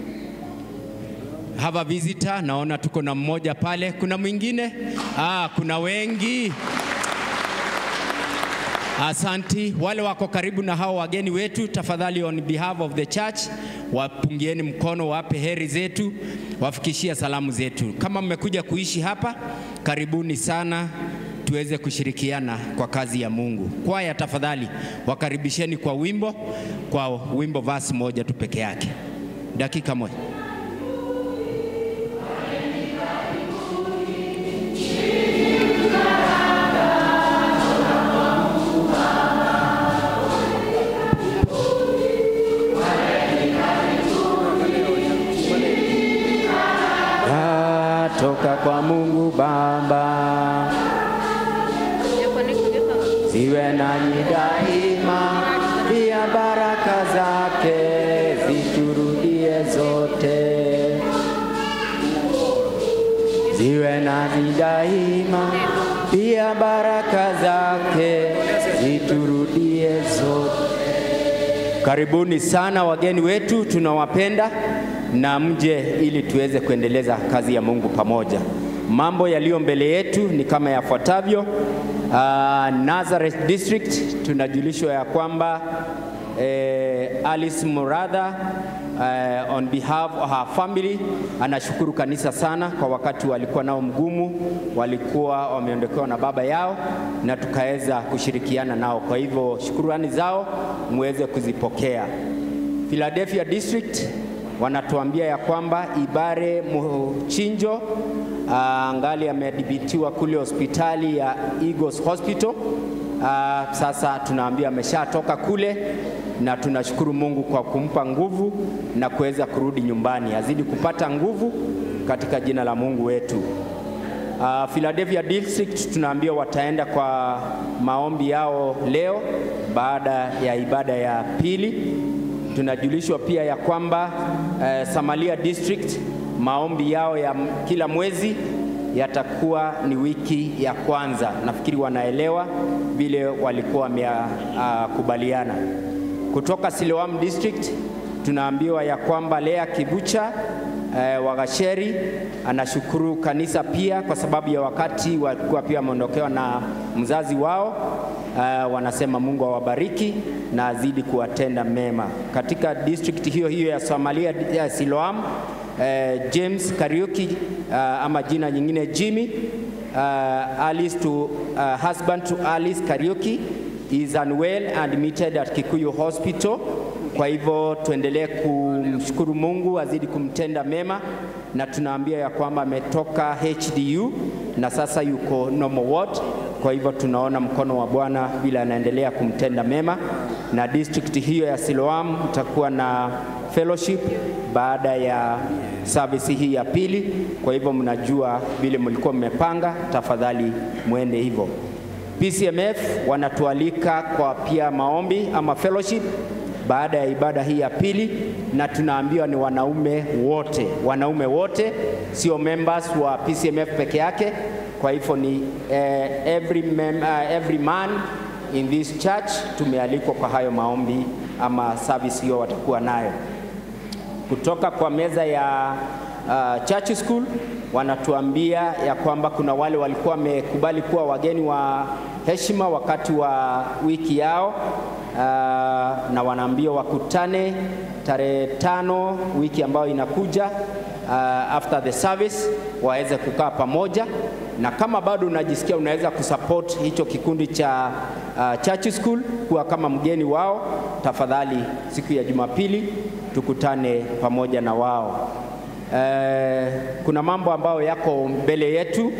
Have a visitor, naona tuko na mmoja pale. Kuna mwingine? Kuna wengi. Asanti. Wale wako karibu na hao wageni wetu, tafadhali on behalf of the church, wapungieni mkono, wape heri zetu, wafikishie salamu zetu. Kama mmekuja kuishi hapa, karibuni sana, tuweze kushirikiana kwa kazi ya Mungu. Kwaya tafadhali, wakaribisheni kwa wimbo verse moja tu peke yake. Dakika moja. Toka kwa Mungu Baba, ziwe nanyi daima, pia baraka zake ziturudie zote. Ziwe nanyi daima, pia baraka zake ziturudie zote. Karibuni sana wageni wetu, tunawapenda na mje ili tuweze kuendeleza kazi ya Mungu pamoja. Mambo yaliyo mbele yetu ni kama yafuatavyo. Nazareth District tunajulishwa ya kwamba Alice Muratha on behalf of her family anashukuru kanisa sana kwa wakati walikuwa nao mgumu, walikuwa wameondokewa na baba yao na tukaweza kushirikiana nao. Kwa hivyo shukrani zao muweze kuzipokea. Philadelphia District wanatuambia ya kwamba Ibare Muchinjo angali amedhibitiwa kule hospitali ya Eagles Hospital. Sasa tunaambia ameshatoka kule na tunashukuru Mungu kwa kumpa nguvu na kuweza kurudi nyumbani. Azidi kupata nguvu katika jina la Mungu wetu. Philadelphia District tunaambia wataenda kwa maombi yao leo baada ya ibada ya pili. Tunajulishwa pia ya kwamba Samaria District maombi yao ya kila mwezi yatakuwa ni wiki ya kwanza. Nafikiri wanaelewa vile walikuwa wamekubaliana. Kutoka Siloam District tunaambiwa ya kwamba Lea Kibucha Wagasheri anashukuru kanisa pia kwa sababu ya wakati walikuwa pia wameondokewa na mzazi wao. Wanasema Mungu awabariki na azidi kuwatenda mema. Katika district hiyo hiyo ya Somalia ya Siloam, James Kariuki ama jina nyingine Jimmy, Alice to husband to Alice Kariuki is unwell and admitted at Kikuyu Hospital. Kwa hivyo tuendelee kumshukuru Mungu azidi kumtenda mema, na tunaambia ya kwamba ametoka HDU na sasa yuko normal ward. Kwa hivyo tunaona mkono wa Bwana bila anaendelea kumtenda mema. Na district hiyo ya Siloam itakuwa na fellowship baada ya service hii ya pili. Kwa hivyo mnajua vile mlikuwa mmepanga, tafadhali muende hivyo. PCMF wanatualika kwa pia maombi ama fellowship baada ya ibada hii ya pili, na tunaambiwa ni wanaume wote, wanaume wote, sio members wa PCMF peke yake. Kwa hivyo ni every man in this church tumealikwa kwa hayo maombi ama service hiyo watakuwa nayo. Kutoka kwa meza ya church school wanatuambia ya kwamba kuna wale walikuwa wamekubali kuwa wageni wa heshima wakati wa wiki yao, na wanaambia wakutane tarehe 5 wiki ambayo inakuja, after the service waweze kukaa pamoja. Na kama bado unajisikia unaweza kusupport hicho kikundi cha church school kuwa kama mgeni wao, tafadhali siku ya Jumapili tukutane pamoja na wao. Kuna mambo ambayo yako mbele yetu,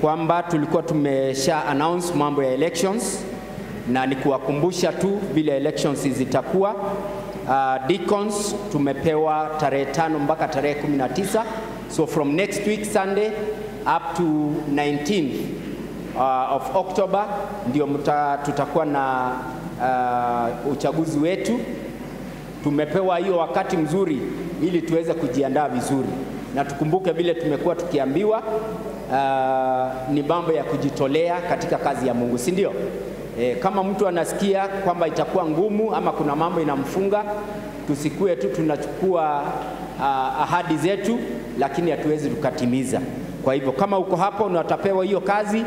kwamba tulikuwa tumesha announce mambo ya elections, na ni kuwakumbusha tu vile elections zitakuwa. Deacons tumepewa tarehe 5 mpaka tarehe 19. So from next week Sunday up to 19th of October ndio tutakuwa na uchaguzi wetu. Tumepewa hiyo wakati mzuri ili tuweze kujiandaa vizuri. Na tukumbuke vile tumekuwa tukiambiwa, ni mambo ya kujitolea katika kazi ya Mungu, si ndio? Kama mtu anasikia kwamba itakuwa ngumu ama kuna mambo inamfunga, tusikue tu tunachukua ahadi zetu lakini hatuwezi tukatimiza. Kwa hivyo kama uko hapo na utapewa hiyo kazi,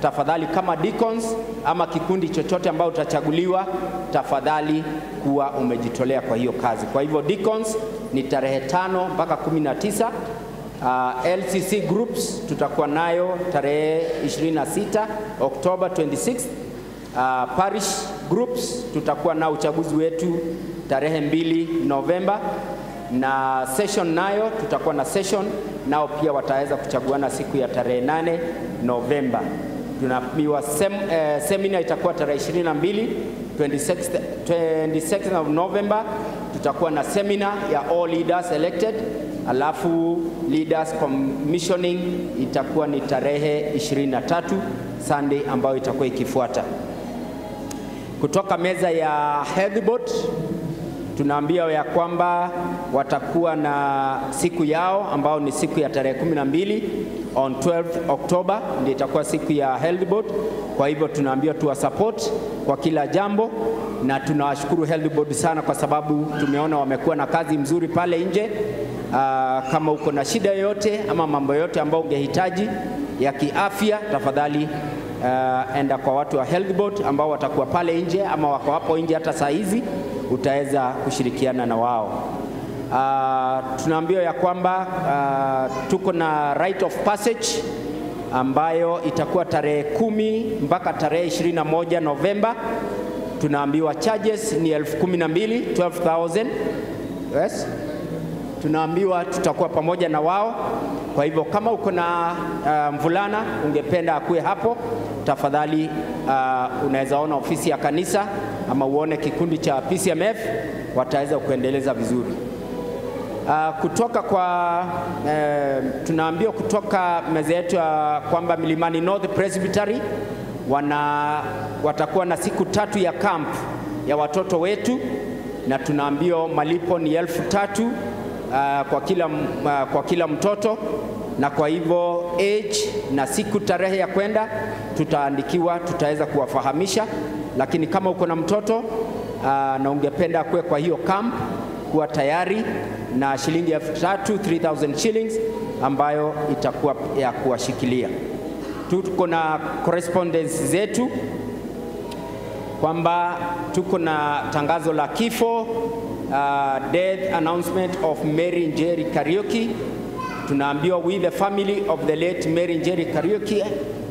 tafadhali kama deacons ama kikundi chochote ambao utachaguliwa, tafadhali kuwa umejitolea kwa hiyo kazi. Kwa hivyo deacons ni tarehe 5 mpaka 19. LCC groups tutakuwa nayo tarehe 26 October 26. Parish groups tutakuwa na uchaguzi wetu tarehe 2 Novemba, na session nayo tutakuwa na session nao pia wataweza kuchaguana siku ya tarehe 8 Novemba. Tunapiwa seminar itakuwa tarehe 22 22nd of November tutakuwa na seminar ya all leaders elected, alafu leaders commissioning itakuwa ni tarehe 23 Sunday ambayo itakuwa ikifuata. Kutoka meza ya Health Board tunaambia ya kwamba watakuwa na siku yao ambao ni siku ya tarehe 12 on 12th October ndio itakuwa siku ya Health Board. Kwa hivyo tunaambia tuwa support kwa kila jambo, na tunawashukuru Health Board sana kwa sababu tumeona wamekuwa na kazi mzuri pale nje. Kama uko na shida yoyote ama mambo yote ambayo ungehitaji ya kiafya, tafadhali enda kwa watu wa Health Board ambao watakuwa pale nje ama wako hapo nje hata saa hizi, utaweza kushirikiana na wao. Tunaambiwa ya kwamba tuko na rite of passage ambayo itakuwa tarehe 10 mpaka tarehe 21 Novemba. Tunaambiwa charges ni 12,000, 12,000. Yes. Tunaambiwa tutakuwa pamoja na wao. Kwa hivyo kama uko na mvulana ungependa akue hapo, tafadhali unaweza ona ofisi ya kanisa ama uone kikundi cha PCMF, wataweza kuendeleza vizuri. Kutoka kwa tunaambiwa kutoka meza yetu kwamba Milimani North Presbytery watakuwa na siku 3 ya camp ya watoto wetu, na tunaambiwa malipo ni 3,000 kwa kila mtoto, na kwa hivyo age na siku tarehe ya kwenda tutaandikiwa, tutaweza kuwafahamisha. Lakini kama uko na mtoto na ungependa kuwe kwa hiyo camp, kuwa tayari na shilingi 3,000, 3,000 shillings ambayo itakuwa ya kuwashikilia. Tuko na correspondence zetu kwamba tuko na tangazo la kifo, death announcement of Mary Njeri Kariuki. Tunaambiwa we the family of the late Mary Njeri Kariuki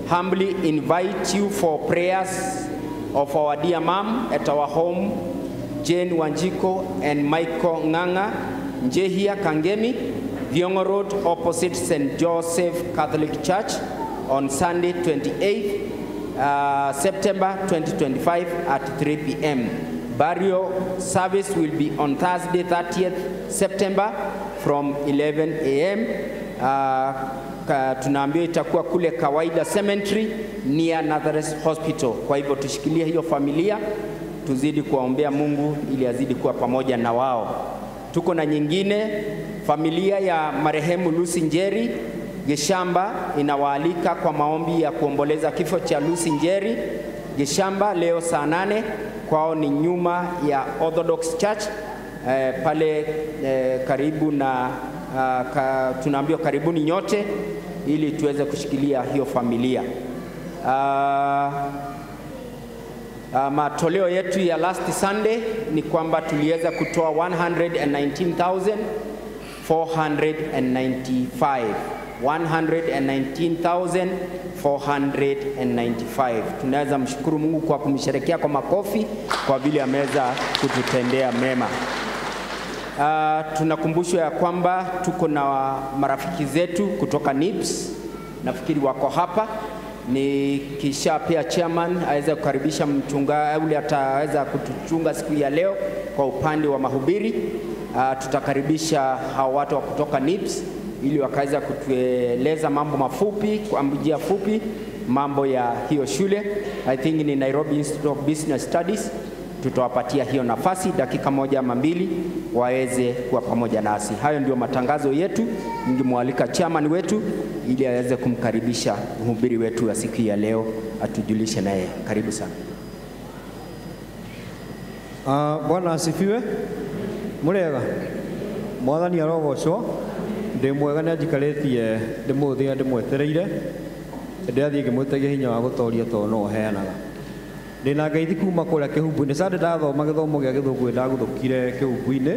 humbly invite you for prayers of our dear mom at our home, Jane Wanjiko and Michael Nganga, Njehia Kangemi, Viongo Road, opposite St. Joseph Catholic Church on Sunday 28th September 2025 at 3 p.m. Burial service will be on Thursday 30th September from 11 a.m. Tunaambiwa itakuwa kule Kawaida Cemetery near Nazareth Hospital. Kwa hivyo tushikilie hiyo familia, tuzidi kuwaombea Mungu ili azidi kuwa pamoja na wao. Tuko na nyingine, familia ya marehemu Lucy Njeri Geshamba inawaalika kwa maombi ya kuomboleza kifo cha Lucy Njeri Geshamba leo saa 8. Kwao ni nyuma ya Orthodox Church pale karibu na tunaambiwa karibuni nyote ili tuweze kushikilia hiyo familia. Matoleo yetu ya last Sunday ni kwamba tuliweza kutoa 119,495. 119,495. Tunaweza mshukuru Mungu kwa kumsherekea kwa makofi kwa vile ameweza kututendea mema. Tunakumbushwa ya kwamba tuko na marafiki zetu kutoka NIBS, nafikiri wako hapa. Ni kisha pia chairman aweze kukaribisha mchunga yule ataweza kutuchunga siku ya leo kwa upande wa mahubiri. Tutakaribisha hao watu wa kutoka NIBS ili wakaweza kutueleza mambo mafupi kwa njia fupi mambo ya hiyo shule. I think ni Nairobi Institute of Business Studies. Tutawapatia hiyo nafasi dakika 1 ama 2 waweze kuwa pamoja nasi. Hayo ndio matangazo yetu. Ningemwalika chairman wetu ili aweze kumkaribisha mhubiri wetu wa siku ya leo atujulishe naye. Karibu sana. Bwana asifiwe. Murega. Mwathani arogocwo. Ndi mwega nĩ anjikarĩtie ndĩmũthĩ ndĩmwetereire. Ndĩrathiĩ ngĩmwĩtagia hinya wa gũtoria tondũ no ũheanaga. Ndĩna ngeithi kuma kũrĩa Kĩhumbu-inĩ. Sande ndathoma gĩthomo gĩa gĩthũngũ nĩndagũthũkire Kĩhumbu-inĩ.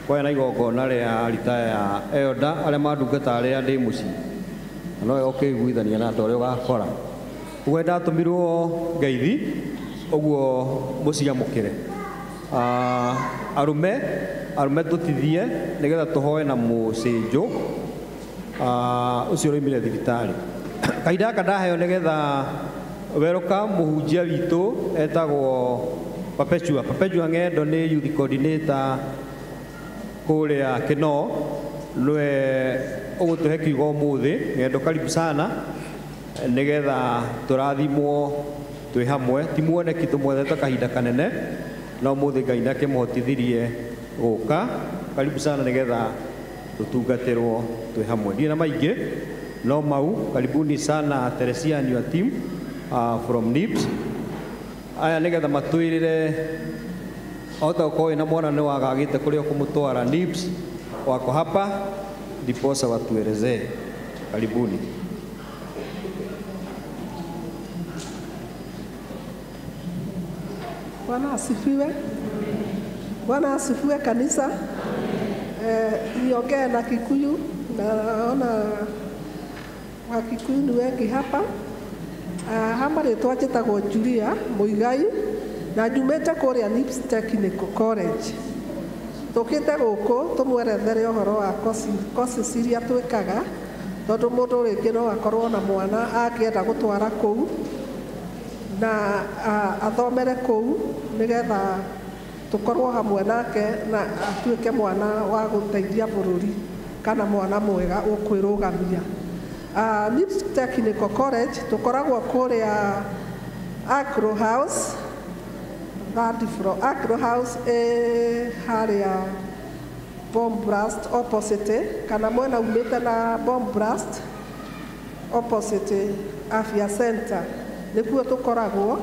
Kwarĩ na igongona rĩa ritaya ya elder arĩa mandungata arĩa ndĩ mũciĩ. Na no wega ũkĩiguithania na andũ arĩa ũgakora. Ũguo nĩndatũmirwo ngeithi ũguo mũciamũkĩre. Arũme tũtithie nĩgetha tũhoe na mũcĩnjũ ũcio ũroimire thibitarĩ. Kahinda gaka ndaheo nĩgetha welcome mũhunjia witũ etagwo Perpetua. Perpetua Ng'endo nĩ youth coordinator kũrĩa Kinoo, nĩwe ũgũtũhe kiugo ũmũthĩ. Ng'endo, karibu sana nĩgetha tũrathimwo twĩ hamwe. Ti muoneki tũmwethete kahinda kanene, no ũmũthĩ Ngai nĩakĩmũhotithirie gũka. Karibu sana nĩgetha tũtungatĩrwo twĩ hamwe. Ndirĩ na maingĩ no mau. Karibuni sana Teresia and your team from NIBS. Aya nĩgetha matwĩrĩre ota ũkorwo wĩna mwana nĩ wagagĩte kũrĩa ũkũmũtwara NIBS wako hapa ndiposa watuelezee. Karibuni. Bwana asifiwe. Bwana asifiwe kanisa. Niongee na Kikuyu, naona Wakikuyu ni wengi hapa. Hama rĩtwa njĩtagwo Julia Muigai na njumĩte kũrĩa NIBS Technical College. Tũkĩte gũkũ tũmwerethere ũhoro wa courses iria twĩkaga, tondũ mũndũ rĩngĩ no akorwo na mwana angĩenda gũtwara kũu na athomere kũu nĩgetha tũkorwo hamwe nake na atuĩke mwana wa gũteithia bũrũri kana mwana mwega ũkwĩrũgamia. NIBS Technical College tũkoragwo kũrĩa Agro House, third floor. Agro House ĩ harĩa Bomb Blast opposite, kana mwena umĩte na Bomb Blast opposite Afya Center nĩkuo tũkoragwo.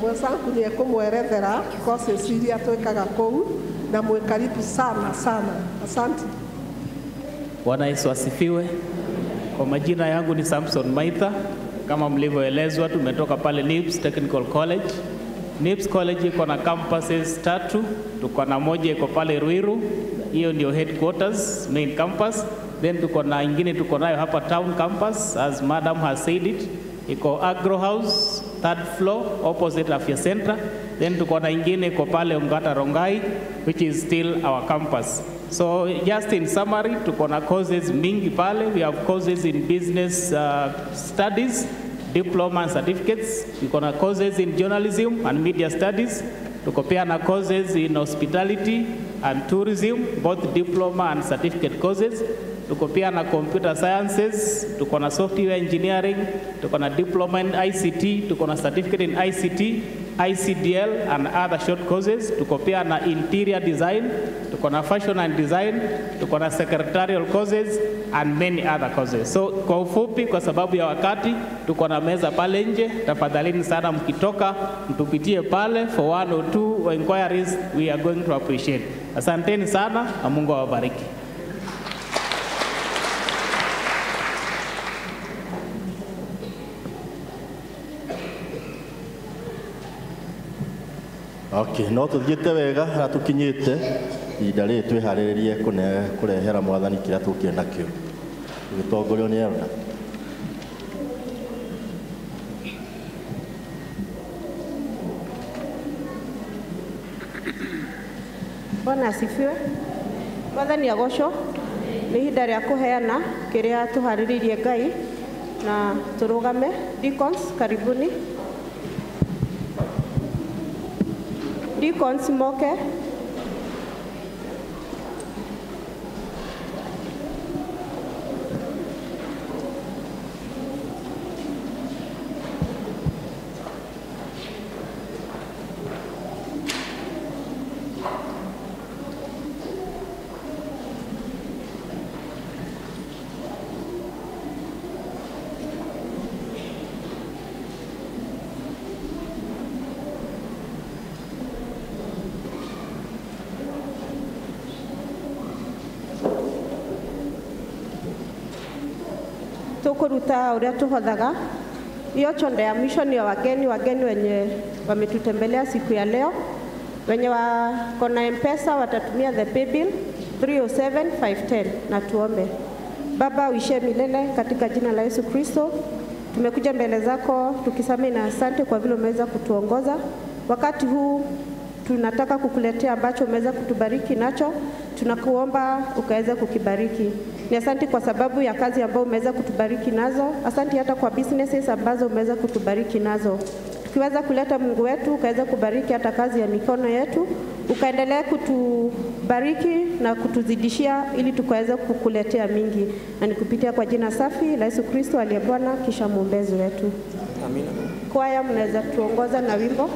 Mwenzangu nĩ ekũmwerethera courses iria twĩkaga kũu na mwĩ karibu sana sana. Asante. Bwana Yesu asifiwe. Kwa majina yangu ni Samson Maitha. Kama mlivyoelezwa, tumetoka pale NIBS Technical College. NIBS College iko na campuses 3. Tuko na moja iko pale Ruiru, hiyo ndio headquarters, main campus. Then tuko na ingine tuko nayo hapa town campus, as madam has said it. Iko Agro House, third floor, opposite Afya Center. Then tuko na ingine iko pale Ongata Rongai, which is still our campus. So just in summary, tuko na courses mingi pale. We have courses in business studies, diploma and certificates. Tuko na courses in journalism and media studies. Tuko pia na courses in hospitality and tourism, both diploma and certificate courses. Tuko pia na computer sciences, tuko na software engineering, tuko na diploma in ICT, tuko na certificate in ICT, ICDL and other short courses. Tuko pia na interior design, tuko na fashion and design, tuko na secretarial courses and many other courses. So kwa ufupi, kwa sababu ya wakati, tuko na meza pale nje. Tafadhalini sana mkitoka mtupitie pale for 1 or 2 inquiries, we are going to appreciate. Asanteni sana na Mungu awabariki. Okay, no tuthiĩte wega harĩa tũkinyĩte ihinda rĩrĩ twĩharĩrĩrie kũrehera mwathani kĩrĩa tũkire nakĩo tũgĩtongorio nĩ elder. Bwana asifiwe. Mwathani agocwo. Nĩ ihinda rĩa kũheana kĩrĩa tũharĩrĩirie Ngai na tũrũgame. Deacons, karibuni. Deacons moke. Tukuruta uria tuhothaga. Hiyo chonde ya mwisho ni ya wageni wenye wametutembelea siku ya leo. Wenye wako na M-Pesa watatumia the paybill 307510. Na tuombe. Baba uishe milele katika jina la Yesu Kristo. Tumekuja mbele zako tukisema na asante kwa vile umeweza kutuongoza. Wakati huu tunataka kukuletea ambacho umeweza kutubariki nacho, tunakuomba ukaweza kukibariki. Ni asante kwa sababu ya kazi ambayo umeweza kutubariki nazo. Asante hata kwa businesses ambazo umeweza kutubariki nazo. Tukiweza kuleta Mungu wetu, ukaweza kubariki hata kazi ya mikono yetu, ukaendelea kutubariki na kutuzidishia ili tukaweza kukuletea mingi. Na nikupitia kwa jina safi la Yesu Kristo aliye Bwana kisha muombezi wetu. Amina. Kwaya mnaweza tuongoza na wimbo.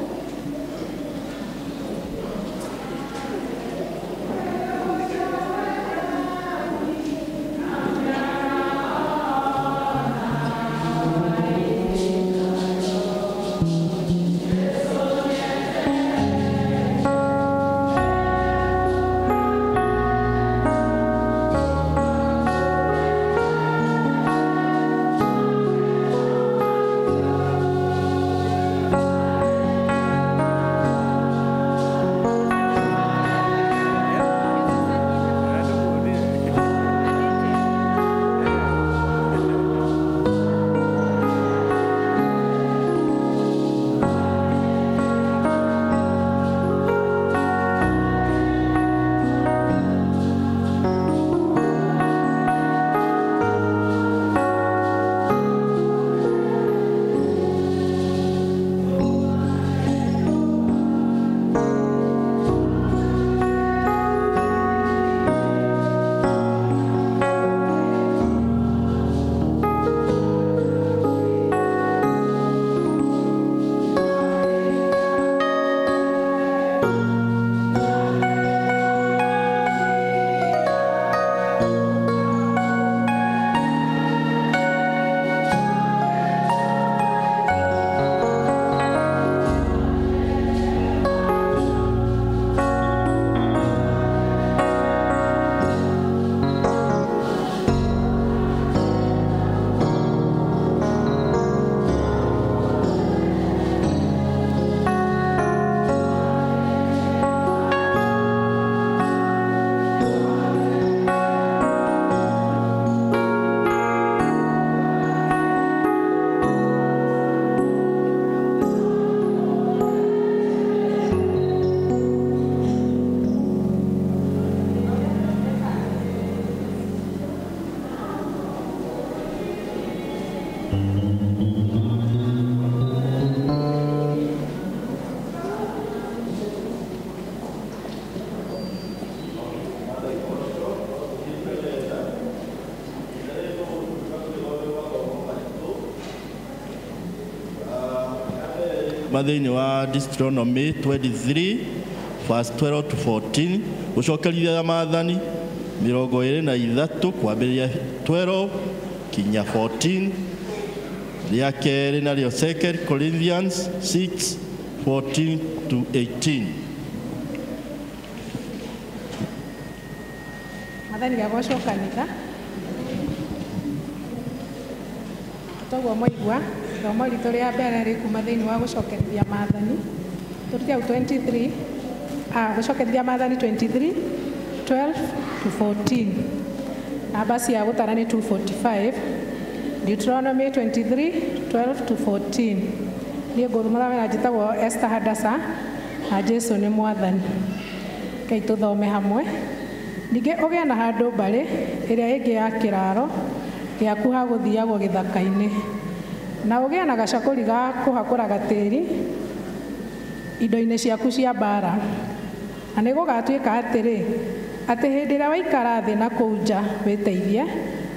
Thĩinĩ wa Deuteronomy 23 verse 12 to 14 gũcokerithia maathani 23 kwambĩrĩria 12 kinya 14 rĩa kerĩ narĩo 2 Corinthians 6 14 to 18. Maathani gagocwo kanitha toguo mwaigua ithomo ritũ rĩa mbere rĩkuma thĩinĩ wa gũcokerithia maathani tũrute hau 23 gũcokerithia maathani 23 12 to 14 namba cia gũtara nĩ 245 Deuteronomy 23 12 to 14. Niĩ ngũthomera njĩtagwo Esther Hadasa na Jesu nĩ mwathani. Rekei tũthome hamwe. Ningĩ ũgĩe na handũ mbarĩ ĩrĩa ĩngĩ ya kĩraro gĩaku ha gũthiagwo gĩthaka-inĩ, na ũgĩe na gacakũri ga kũhakũraga tĩri indo-inĩ ciaku cia mbara. Na nĩ gũgatuĩka atĩrĩ, atĩ hĩndĩ ĩrĩa waikara thĩ na kũu nja wĩteithie,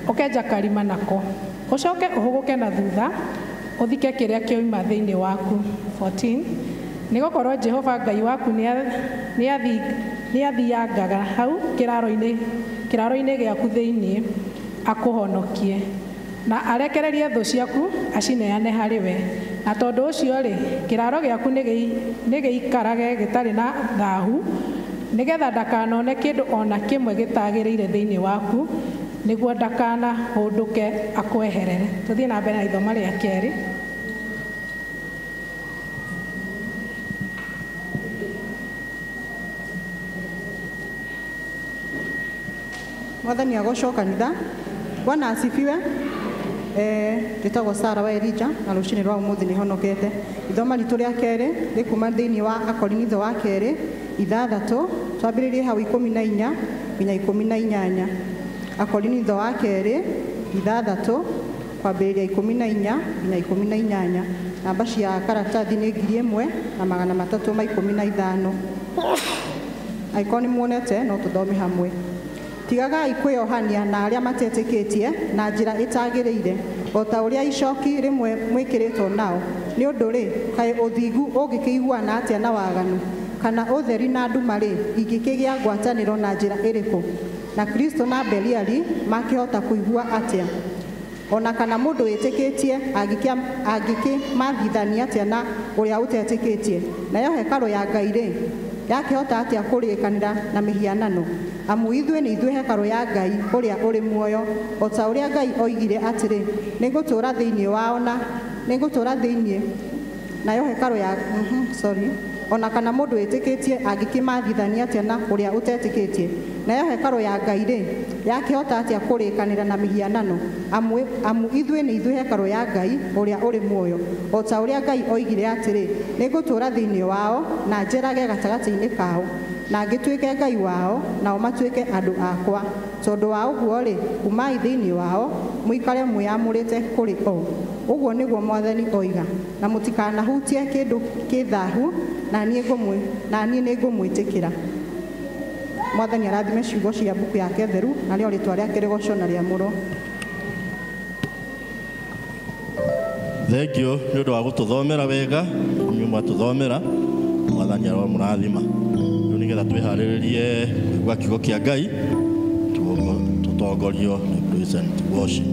ũkenja karima nako, ũcoke ũhũgũke na thutha ũthike kĩrĩa kĩoima thĩinĩ waku. 14 Nĩ gũkorwo Jehova Ngai waku nĩathiangaga hau kĩraro-inĩ gĩaku thĩinĩ akũhonokie, na arekererie thũ ciaku acineane harĩ we. Na tondũ ũcio-rĩ, kĩraro gĩaku nĩgĩikarage gĩtarĩ na thahu, nĩgetha ndakanone kĩndũ o na kĩmwe gĩtagĩrĩire thĩinĩ waku, Nĩguo ndakanahũndũke akweherere. Tũthiĩ na mbere na ithomo rĩa kerĩ. Mwathani agocwo kanitha. Bwana asifiwe. Njĩtagwo Sara wa Elija na rũcinĩ rwa ũmũthĩ nĩ honokete. Ithoma ritũ rĩa kerĩ rĩkuma thĩinĩ wa Akorinitho wa kerĩ 6 twambĩrĩrie hau 14 nginya 18. Akorinitho wa kerĩ 6 kwambĩrĩria 14 nginya 18. Namba cia karatathi nĩ 1315. Angĩkorwo nĩ muonete no tũthome hamwe. Tigagai kwĩyohania na arĩa matetĩkĩtie na njĩra ĩtagĩrĩire, o ta ũrĩa icoki rĩmwe mwĩkĩrĩtwo nao. Nĩ ũndũ rĩ, kaĩ ũthingu ũngĩkĩiguana atĩa na waganu? Kana ũtheri na nduma rĩ, ingĩkĩgĩa ngwatanĩro na njĩra ĩrĩkũ? Na Kristo na Beliali makĩhota kũigua atĩa? Ona kana mũndũ wĩtĩkĩtie angĩkĩmathithania atĩa na ũrĩa ũtetĩkĩtie? Nayo hekarũ ya Ngai rĩ, yakĩhota atĩa kũrĩkanĩra na mĩhianano? Amu ithuĩ nĩ ithuĩ hekarũ ya Ngai ũrĩa ũrĩ muoyo, o ta ũrĩa Ngai oigire atĩrĩ, nĩngũtũũra thĩinĩ wao na nĩngũtũũra thĩinĩ nayo hekarũ ya sorry. Ona kana mũndũ wĩtĩkĩtie angĩkĩmathithania atĩa na ũrĩa ũtetĩkĩtie? Nayo hekarũ ya Ngai rĩ, yakĩhota atĩa kũrĩkanĩra na mĩhianano? Amu ithuĩ nĩ ithuĩ hekarũ ya Ngai ũrĩa ũrĩ muoyo, o ta ũrĩa Ngai oigire atĩrĩ, nĩngũtũũra thĩinĩ wao na njerage gatagatĩ-inĩ kao, na ngĩtuĩke Ngai wao, nao matuĩke andũ akwa. Tondũ wa ũguo rĩ, umai thĩinĩ wao, mũikare mwĩamũrĩte kũrĩ o. Ũguo nĩguo Mwathani oiga, na mũtikanahutie kĩndũ kĩ thaahu, na niĩ nĩngũmwĩtĩkĩra. Mwathani arathime ciugo cia mbuku yake theru, narĩo rĩtwa rĩake rĩgocwo na rĩamũrwo. Thank you nĩ ũndũ wa gũtũthomera wega, inyuĩ mwatũthomera, Mwathani aromũrathima. Rĩu nĩgetha twĩharĩrĩrie kũigua kiugo kĩa Ngai, tũtongorio nĩ praise and worship.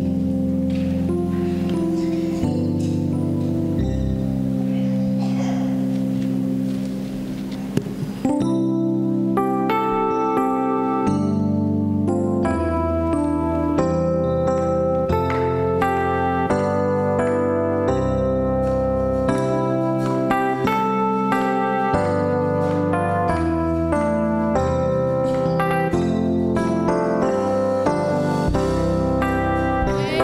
Hey!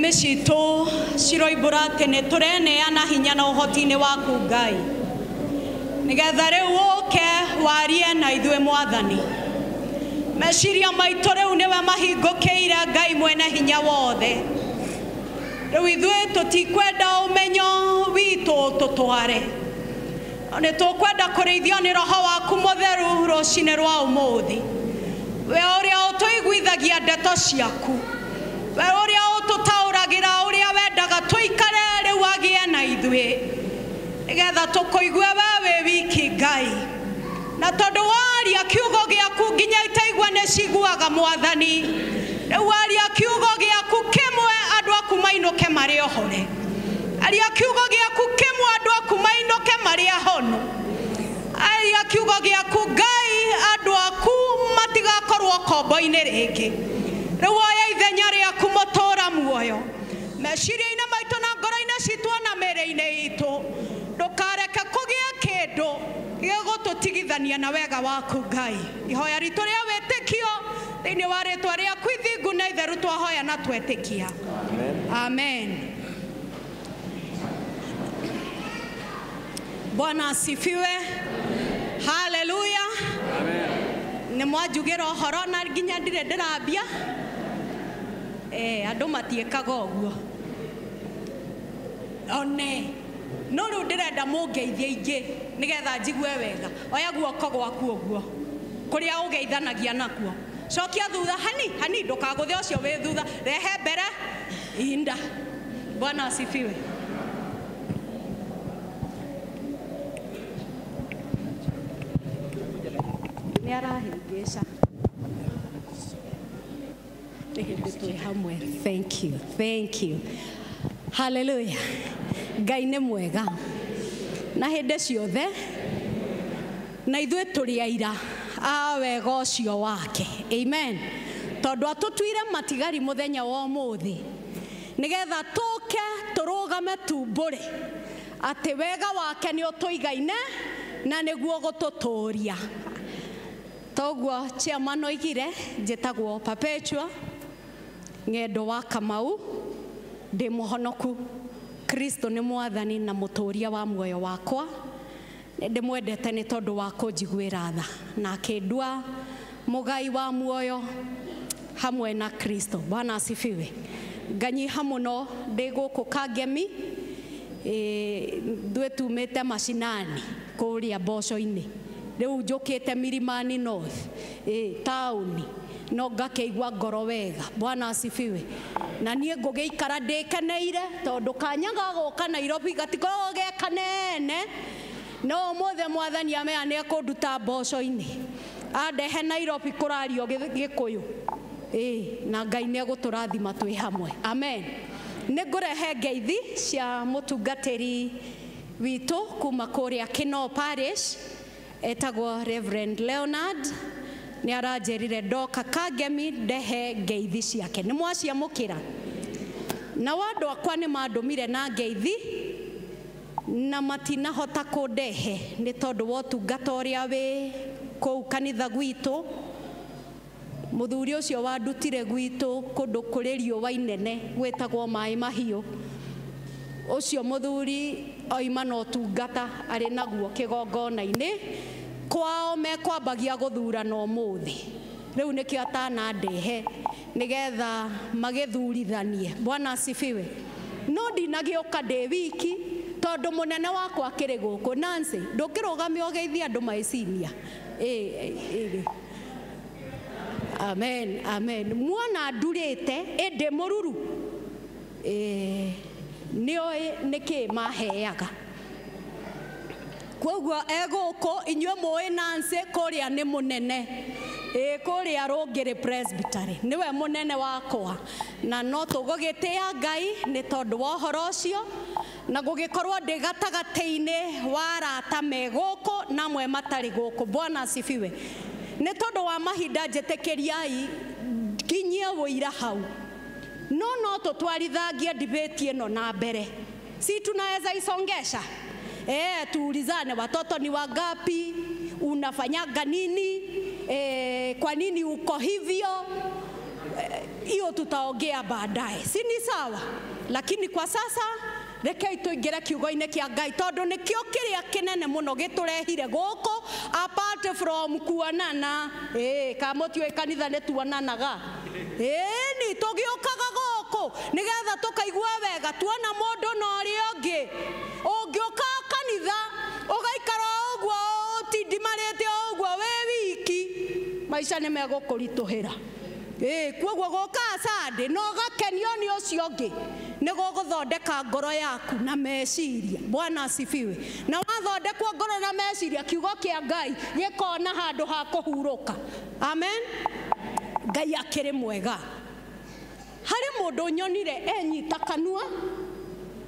Nĩmĩ citũ ciroimbũra atĩ nĩ tũreneana hinya na ũhoti-inĩ waku Ngai, nĩgetha rĩu ũke warie na ithuĩ Mwathani. Meciria maitũ rĩu nĩwe mahingũkĩire Ngai mwene hinya wothe. Rĩu ithuĩ tũtikwenda ũmenyo witũ tũtware, nĩ tũkwenda kũrĩithio nĩ Roho waku Mũtheru rũcinĩ rwa ũmũthĩ. We ũrĩa ũtũiguithagia ndeto ciaku, we ũrĩa ũtũtaũragĩra ũrĩa wendaga tũikare rĩu agĩe na ithuĩ, nĩgetha tũkũigue we wĩ wiki Ngai. Na tondũ waria kiugo gĩaku nginya itaigua nĩ ciguaga Mwathani, rĩu waria kiugo gĩaku kĩmwe andũ aku mainũke marĩ ohore. Aria kiugo gĩaku kĩmwe andũ aku mainũke marĩ ahonu. Aria kiugo gĩaku Ngai andũ aku matigakorwo kombo-inĩ rĩngĩ. Rĩu oya ithenya rĩaku mũtũra muoyo meciria-inĩ maitũ na ngoro-inĩ citũ na mĩĩrĩ-inĩ itũ. Ndũkareke kũgĩe kĩndũ gĩgũtũtigithania na wega waku Ngai. Ihoya ritũ rĩa wĩtĩkio thĩinĩ wa rĩtwa rĩaku ithingu na itheru twahoya na twetĩkia. Amen. Bwana asifiwe. Haleluya. Nĩ mwanjugĩra ũhoro na nginya ndirĩ ndĩrambia. Andũ matiĩkaga ũguo. One no rĩu ndĩrenda mũngeithie ingĩ nĩgetha njigue wega. Oya guoko gwaku ũguo kũrĩa ũgeithanagia nakuo. Cokia thutha hani hani, ndũkagũthe ũcio wĩ thutha, rehe mbere inda. Bwana asifiwe. Nĩ arahĩngĩca. Nĩ hĩndĩ twĩ hamwe. Thank you, thank you. Hallelujah. Ngai nĩ mwega na hĩndĩ ciothe, na ithuĩ tũrĩ aira a wega ũcio wake. Amen. Tondũ atũtuire matigari mũthenya wa ũmũthĩ nĩgetha tũke tũrũgame tumbũre atĩ wega wake nĩ ũtũigaine na nĩguo gũtũtũria. Toguo chairman oigire, njĩtagwo Perpetua Ng'endo wa Kamau, ndĩ mũhonoku. Kristo nĩ Mwathani na mũtũria wa muoyo wakwa. Ndĩmwendete nĩ tondũ wa kũnjiguĩra tha na akĩndua mũgai wa muoyo hamwe na Kristo. Bwana asifiwe. Nganyiha mũno ndĩ gũkũ Kangemi. Ithuĩ tumĩte macinani kũrĩa mboco-inĩ, rĩu njũkĩte Milimani North, taũni, no ngakĩigua ngoro wega. Bwana asifiwe. Na niĩ ngũgĩikara ndĩkeneire tondũ kanya ga gũka Nairobi gatikoragwo ge kanene. No ũmũthĩ Mwathani amea nĩ ekũnduta mboco-inĩ andehe Nairobi kũrario Gĩkũyũ. Na Ngai nĩ egũtũrathima twĩ hamwe. Amen. Nĩ ngũrehe ngeithi cia mũtungatĩri witũ kuma kũrĩa Kinoo Parish, etagwo Reverend Leonard. Nĩ aranjĩrire ndoka Kangemi ndehe ngeithi ciake. Nĩ mwaciamũkĩra? Nao andũ akwa nĩ mandũmire na ngeithi na matinahota kũndehe nĩ tondũ wa ũtungata ũrĩa wĩ kũu kanitha gwitũ. Mũthuri ũcio wandutire gwitũ kũndũ kũrĩ riũa inene gwĩtagwo Maĩ Mahiũ. Ũcio mũthuri oima na ũtungata arĩ naguo kĩgongona-inĩ kwao mekwambagia gũthurana ũmũthĩ. Rĩu nĩkĩo atanandehe nĩgetha magĩthurithanie. Bwana asifiwe. No ndinagĩũka ndĩ wiki tondũ mũnene wakwa akĩrĩ gũkũ. Nancy, ndũngĩrũgamia ũgeithie andũ maicinia. Amen, amen. Mwana ndurĩte ĩndĩ mũruru. Nĩoĩ nĩkĩ maheaga. Koguo egũkũ inyuĩ mũĩ Nancy kũrĩa nĩ mũnene. Kũrĩa Rũngĩrĩ Presbytery nĩwe mũnene wakwa, na no tũgũgĩtĩa Ngai nĩ tondũ wa ũhoro ũcio, na gũgĩkorwo ndĩ gatagatĩ-inĩ wa arata me gũkũ na amwe matarĩ gũkũ. Bwana asifiwe. Nĩ tondũ wa mahinda njĩtĩkĩriai nginyie ũira hau. No tũtwarithagie debate ĩno na mbere. Si tunaweza isongesha? Tuulizane watoto ni wangapi, unafanyaga nini, kwa nini uko hivyo. Hiyo tutaongea baadaye, si ni sawa? Lakini kwa sasa rekei tuingire kiugo-inĩ kĩa Ngai tondũ nĩkĩo kĩrĩa kĩnene mũno gĩtũrehire gũkũ apart from kuonana. Ka mũtiũĩ kanitha nĩ tuonanaga? Ĩni tũgĩũkaga gũkũ nĩgetha tũkaigua wega tuona mũndũ na ũrĩa ũngĩ. Ũngĩũka kanitha ũgaikara ũguo ũtindimarĩte ũguo wĩ wiki, maica nĩ megũkũritũhĩra. Koguo gũka Sunday no ũgakenio nĩ ũcio ũngĩ nĩ gũgũthondeka ngoro yaku na meciria. Bwana asifiwe. Na wathondekwo ngoro na meciria, kiugo kĩa Ngai gĩkona handũ ha kũhurũka. Amen. Ngai akĩrĩ mwega. Harĩ mũndũ nyonire enyita kanua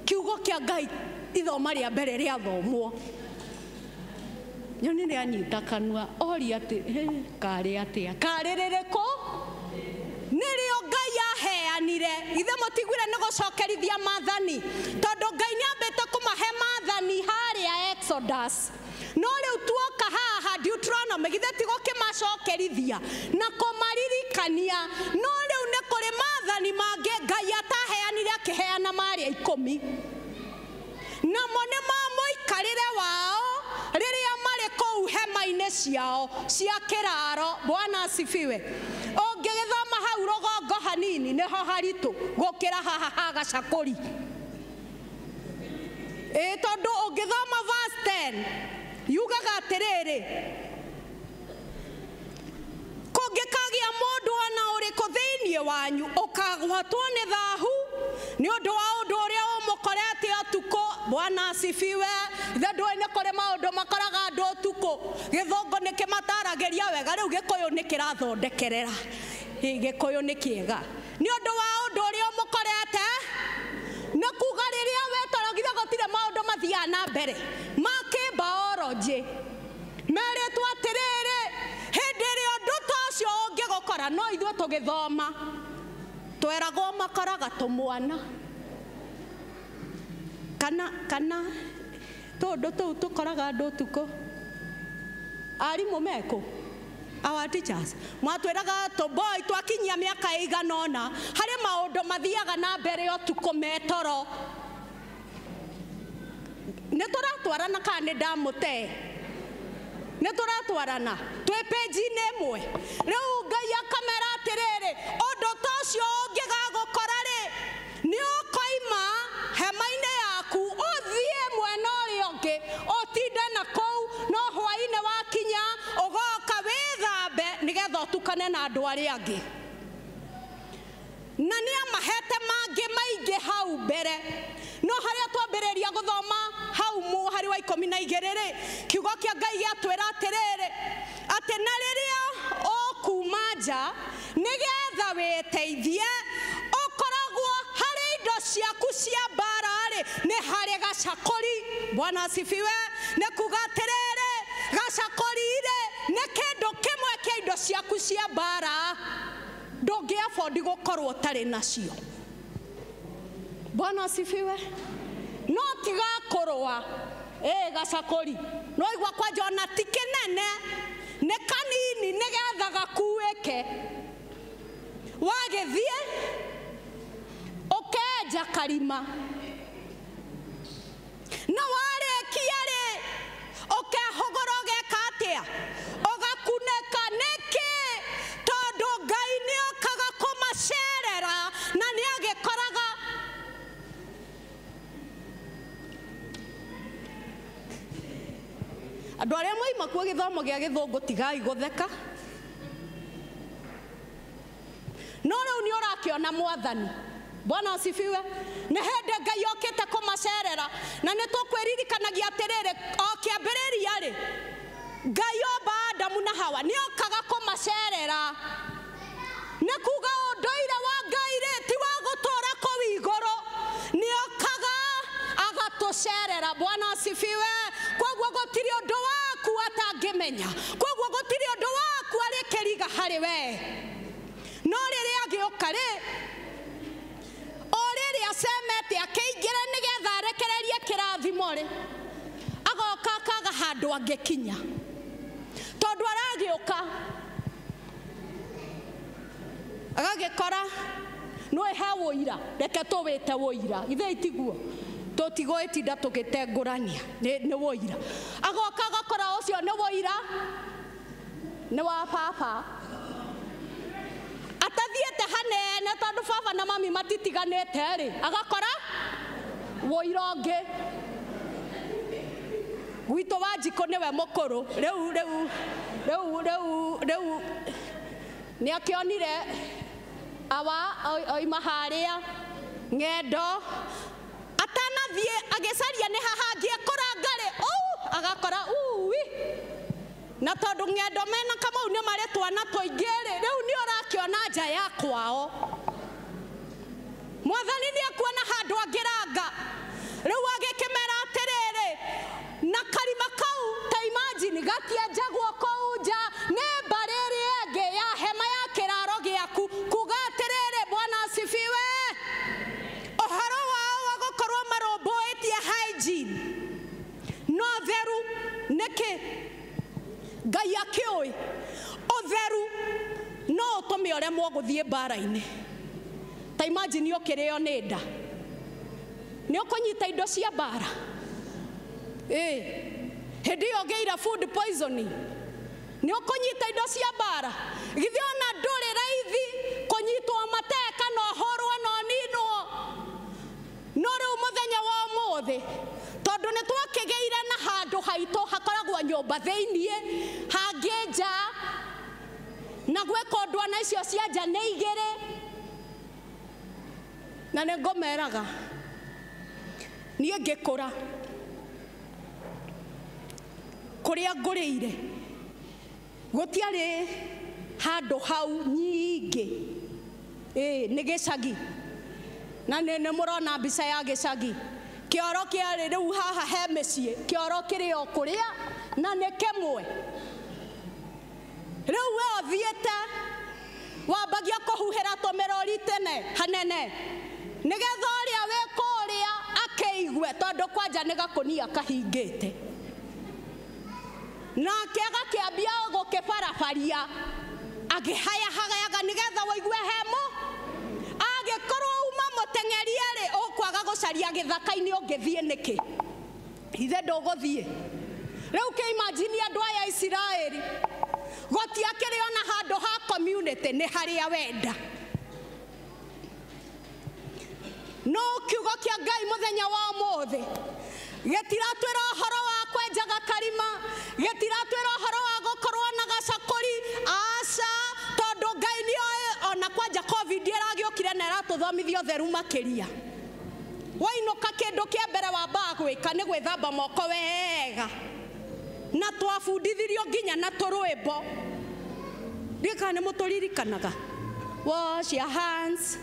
kiugo kĩa Ngai ithoma rĩa mbere rĩathomwo, nyonire anyita kanua oria atĩ karĩ atĩa, karĩ rĩrĩkũ? Nĩrĩo Ngai aheanire. Ithe mũtiguire nĩ gũcokerithia maathani, tondũ Ngai nĩambĩte kũmahe maathani harĩa Exodus. No rĩu tuoka haha Deuteronomy, githĩ ti gũkĩmacokerithia na kũmaririkania. No rĩu nĩ kũrĩ maathani mangĩ Ngai ataheanire akĩheana marĩa 10, namo nĩ ma mũikarĩre wao rĩrĩa marĩ kũu hema-inĩ ciao cia kĩraro. Bwana asifiwe. Ũngĩgĩthoma hau rũgongo hanini nĩho haritũ gũkĩra haha ha gacakũri. Tondũ ũngĩthoma verse 10 yugaga atĩrĩrĩ, kũngĩkagĩa mũndũ ona ũrĩkũ thĩinĩ wanyu ũkagwatwo nĩ thahu nĩ ũndũ wa ũndũ ũrĩa ũmũkorete ũtukũ. Bwana asifiwe. Ithe ndũĩ nĩ kũrĩ maũndũ makoraga andũ ũtukũ. Gĩthũngũ nĩ kĩmataragĩria wega, rĩu Gĩkũyũ nĩ kĩrathondekerera. Gĩkũyũ nĩ kĩega. Nĩ ũndũ wa ũndũ ũrĩa ũmũkorete, nĩ kuga rĩrĩa wetoro githĩ gũtirĩ maũndũ mathiaga na mbere ma kĩmbaoronjĩ. Merĩtwo atĩrĩrĩ, hĩndĩ ĩrĩa ũndũ ta ũcio ũngĩgũkora, no ithuĩ tũgĩthoma tweragwo makoraga tũmwana kana tũndũ tũu tũkoraga andũ ũtukũ. Arimũ mekũ? Our teachers mwatwĩraga tũboy twakinyia mĩaka ĩigana ũna harĩ maũndũ mathiaga na mbere ũtukũ metoro. Nĩ tũratwarana kana nĩ ndamũte? Nĩ tũratwarana twĩ page-inĩ ĩmwe. Rĩu Ngai akamera atĩrĩrĩ, ũndũ ta ũcio ũngĩgagũkora rĩ, nĩ ũkoima hema-inĩ yaku ũthiĩ mwena ũrĩa ũngĩ ũtinde na kũu, no hwaĩ-inĩ wakinya ũgoka wĩthambe nĩgetha ũtukane na andũ arĩa angĩ. Na nĩ amahete mangĩ maingĩ hau mbere. No harĩa twambĩrĩria gũthoma hau mũhari wa 12 rĩ, kiugo kĩa Ngai gĩatwĩra atĩrĩrĩ, atĩ na rĩrĩa ũkuma nja nĩgetha wĩteithie ũkoragwo harĩ indo ciaku cia mbara rĩ, nĩ harĩ gacakũri. Bwana asifiwe. Nĩ kuga atĩrĩrĩ, gacakũri rĩ nĩ kĩndũ kĩmwe kĩa indo ciaku cia mbara ndũngĩ afford gũkorwo ũtarĩ nacio. Bwana asifiwe. No tiga kũrũa gacakũri no igua kwanja ona ti kĩnene nĩ kanini nĩgetha gakuĩke. Wagĩthiĩ ũkenja karima, na warĩkia rĩ ũkehũgũra ũgeka atĩa? Ũgakunĩka. Nĩkĩ? Tondũ Ngai nĩokaga kũmacerera na nĩagĩkoraga andũ arĩa moima kuo gĩthomo gĩa gĩthũngũ tigai gũtheka. No rĩu nĩ ũrakĩona mwathani. Bwana asifiwe. Nĩ hĩndĩ Ngai okĩte kũmacerera, na nĩ tũkwĩririkanagia atĩrĩrĩ, o kĩambĩrĩria rĩ, Ngai omba Adamu na Hawa nĩ okaga kũmacerera. Nĩ kuga ũndũire wa Ngai rĩ ti wa gũtũũra kũu igũrũ, nĩ okaga agatũcerera. Bwana asifiwe. Koguo gũtirĩ ũndũ waku atangĩmenya, koguo gũtirĩ ũndũ waku arĩ kĩriga harĩ we. No rĩrĩa agĩũka rĩ, o rĩrĩa acemete akĩingĩra nĩgetha arekererie kĩrathimo rĩ, agoka akaga handũ angĩkinya, tondũ aragĩũka Agagĩkora no he wũira, reke tũwĩte wũira, ithe itiguo tũtigũĩtinda tũgĩtengũrania, nĩ wũira. Agoka agakora ũcio nĩ wũira, nĩ wa baba. Atathiĩte hanene tondũ baba na mami matitiganĩte rĩ, agakora wũira ũngĩ. Gwitũ wa njikũ nĩwe mũkũrũ, rĩu rĩu rĩu rĩu rĩu nĩakĩonire awa oima harĩa ng'endo atanathiĩ agĩcaria nĩ haha angĩekũranga rĩ, agakora uwi. Na tondũ ng'endo mena Kamau nĩ marĩ twana tũingĩ rĩ, rĩu nĩ ũrakĩona nja ya kwao. Mwathani nĩ ekuona handũ angĩranga. Rĩu agĩkĩmera atĩrĩrĩ, na karima kau ta imagine gatienjagwo kũu nja, nĩ mbarĩ ĩrĩa ĩngĩ ya hema ya kĩraro gĩaku, kuga atĩrĩrĩ, Bwana asifiwe. Ũhoro wao wa gũkorwo marũmbũĩtie hygiene no theru nĩkĩ? Ngai akĩũĩ ũtheru no ũtũme ũremwo gũthiĩ mbara-inĩ. Ta imagine ũkĩrĩo nĩ nda, nĩ ũkũnyita indo cia mbara. Hĩndĩ ĩyo ũgĩire food poisoning, nĩ ũkũnyita indo cia mbara. Githĩ ona ndũrĩ raithi kũnyitwo mateka na ũhũrwo na ũninwo. No rĩu mũthenya wa ũmũthĩ, tondũ nĩ twakĩgĩire na handũ haitũ hakoragwo nyũmba thĩiniĩ, hangĩ nja, na gwĩka ũndũ ona icio cia nja nĩ igĩrĩ. Na nĩ ngũmeraga niĩ ngĩkũra kũrĩa ngũrĩire gũtiarĩ handũ hau nyingĩ. Nĩ gĩcagi, na nĩ mũrona mbica ya gĩcagi. Kĩoro kĩarĩ rĩu haha he mĩciĩ, kĩoro kĩrĩ o kũrĩa na nĩ kĩmwe. Rĩu we ũthiĩte wambagia kũhuhĩra tũmĩrũri tene hanene, nĩgetha ũrĩa wĩ kũrĩa akĩigue, tondũ kwanja nĩ gakũnia kahingĩte. Nake agakĩambia gũkĩbarabaria akĩhayahagayaga nĩgetha wĩigue hemo. Angĩkorwo uma mũteng'erie rĩ, ũkwaga gũcaria gĩthaka-inĩ ũngĩthiĩ nĩkĩ? Ithe ndũgũthiĩ. Rĩu kĩimagine andũ aya Isiraeli gũtiakĩrĩ ona handũ ha community, nĩ harĩa wenda. No kiugo kĩa Ngai mũthenya wa ũmũthĩ gĩtiratwĩra ũhoro wa kwenjaga karima, gĩtiratwĩra ũhoro wa gũkorwo na gacakũri, aca, tondũ Ngai nĩoĩ ona kwanja COVID ĩragĩũkire na ĩratũthomithia ũtheru makĩria. Wainũka kĩndũ kĩa mbere wambaga gwĩka nĩ gwĩthamba moko wega, na twabundithirio nginya na tũrwĩmbo. Ndiũĩ kana nĩ mũtũririkanaga, wash your hands,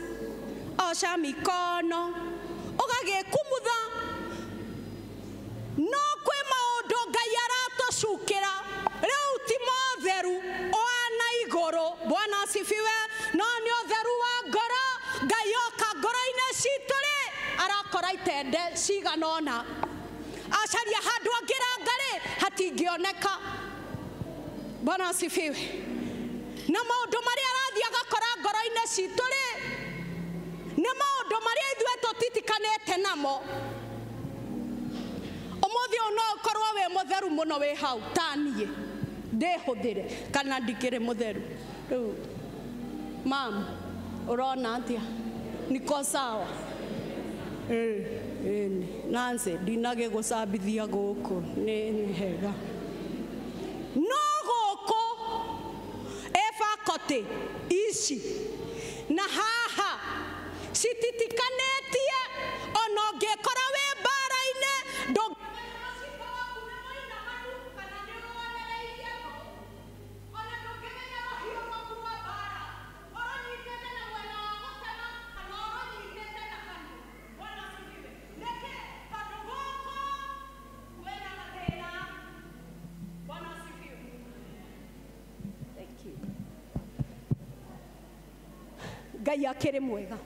osha mikono, ũgagĩkumutha. No kwĩ maũndũ Ngai aratũcukĩra rĩu ti motheru wa na igũrũ, Bwana asifiwe, no nĩ ũtheru wa ngoro. Ngai oka ngoro-inĩ citũ rĩ, arakora itende cigana ũna, acaria handũ angĩranga rĩ, hatingĩoneka. Bwana asifiwe. Na maũndũ marĩa arathiĩ agakora ngoro-inĩ citũ rĩ, nĩ maũndũ marĩa ithuĩ tũtitikanĩte namo. Ũmũthĩ ũyũ no ũkorwo wĩ mũtheru mũno wĩ hau ta niĩ ndĩhũthĩre, kana ndikĩrĩ mũtheru. Rĩu mam, ũrona atĩa? Niko sawa? Nancy, ndinagĩgũcambithia gũkũ, nĩ hega. No gũkũ ĩ faculty ici na haha cititikanĩtie, ona ũngĩkora wĩ mbara-inĩ ndũngĩ Ngai akĩrĩ mwega.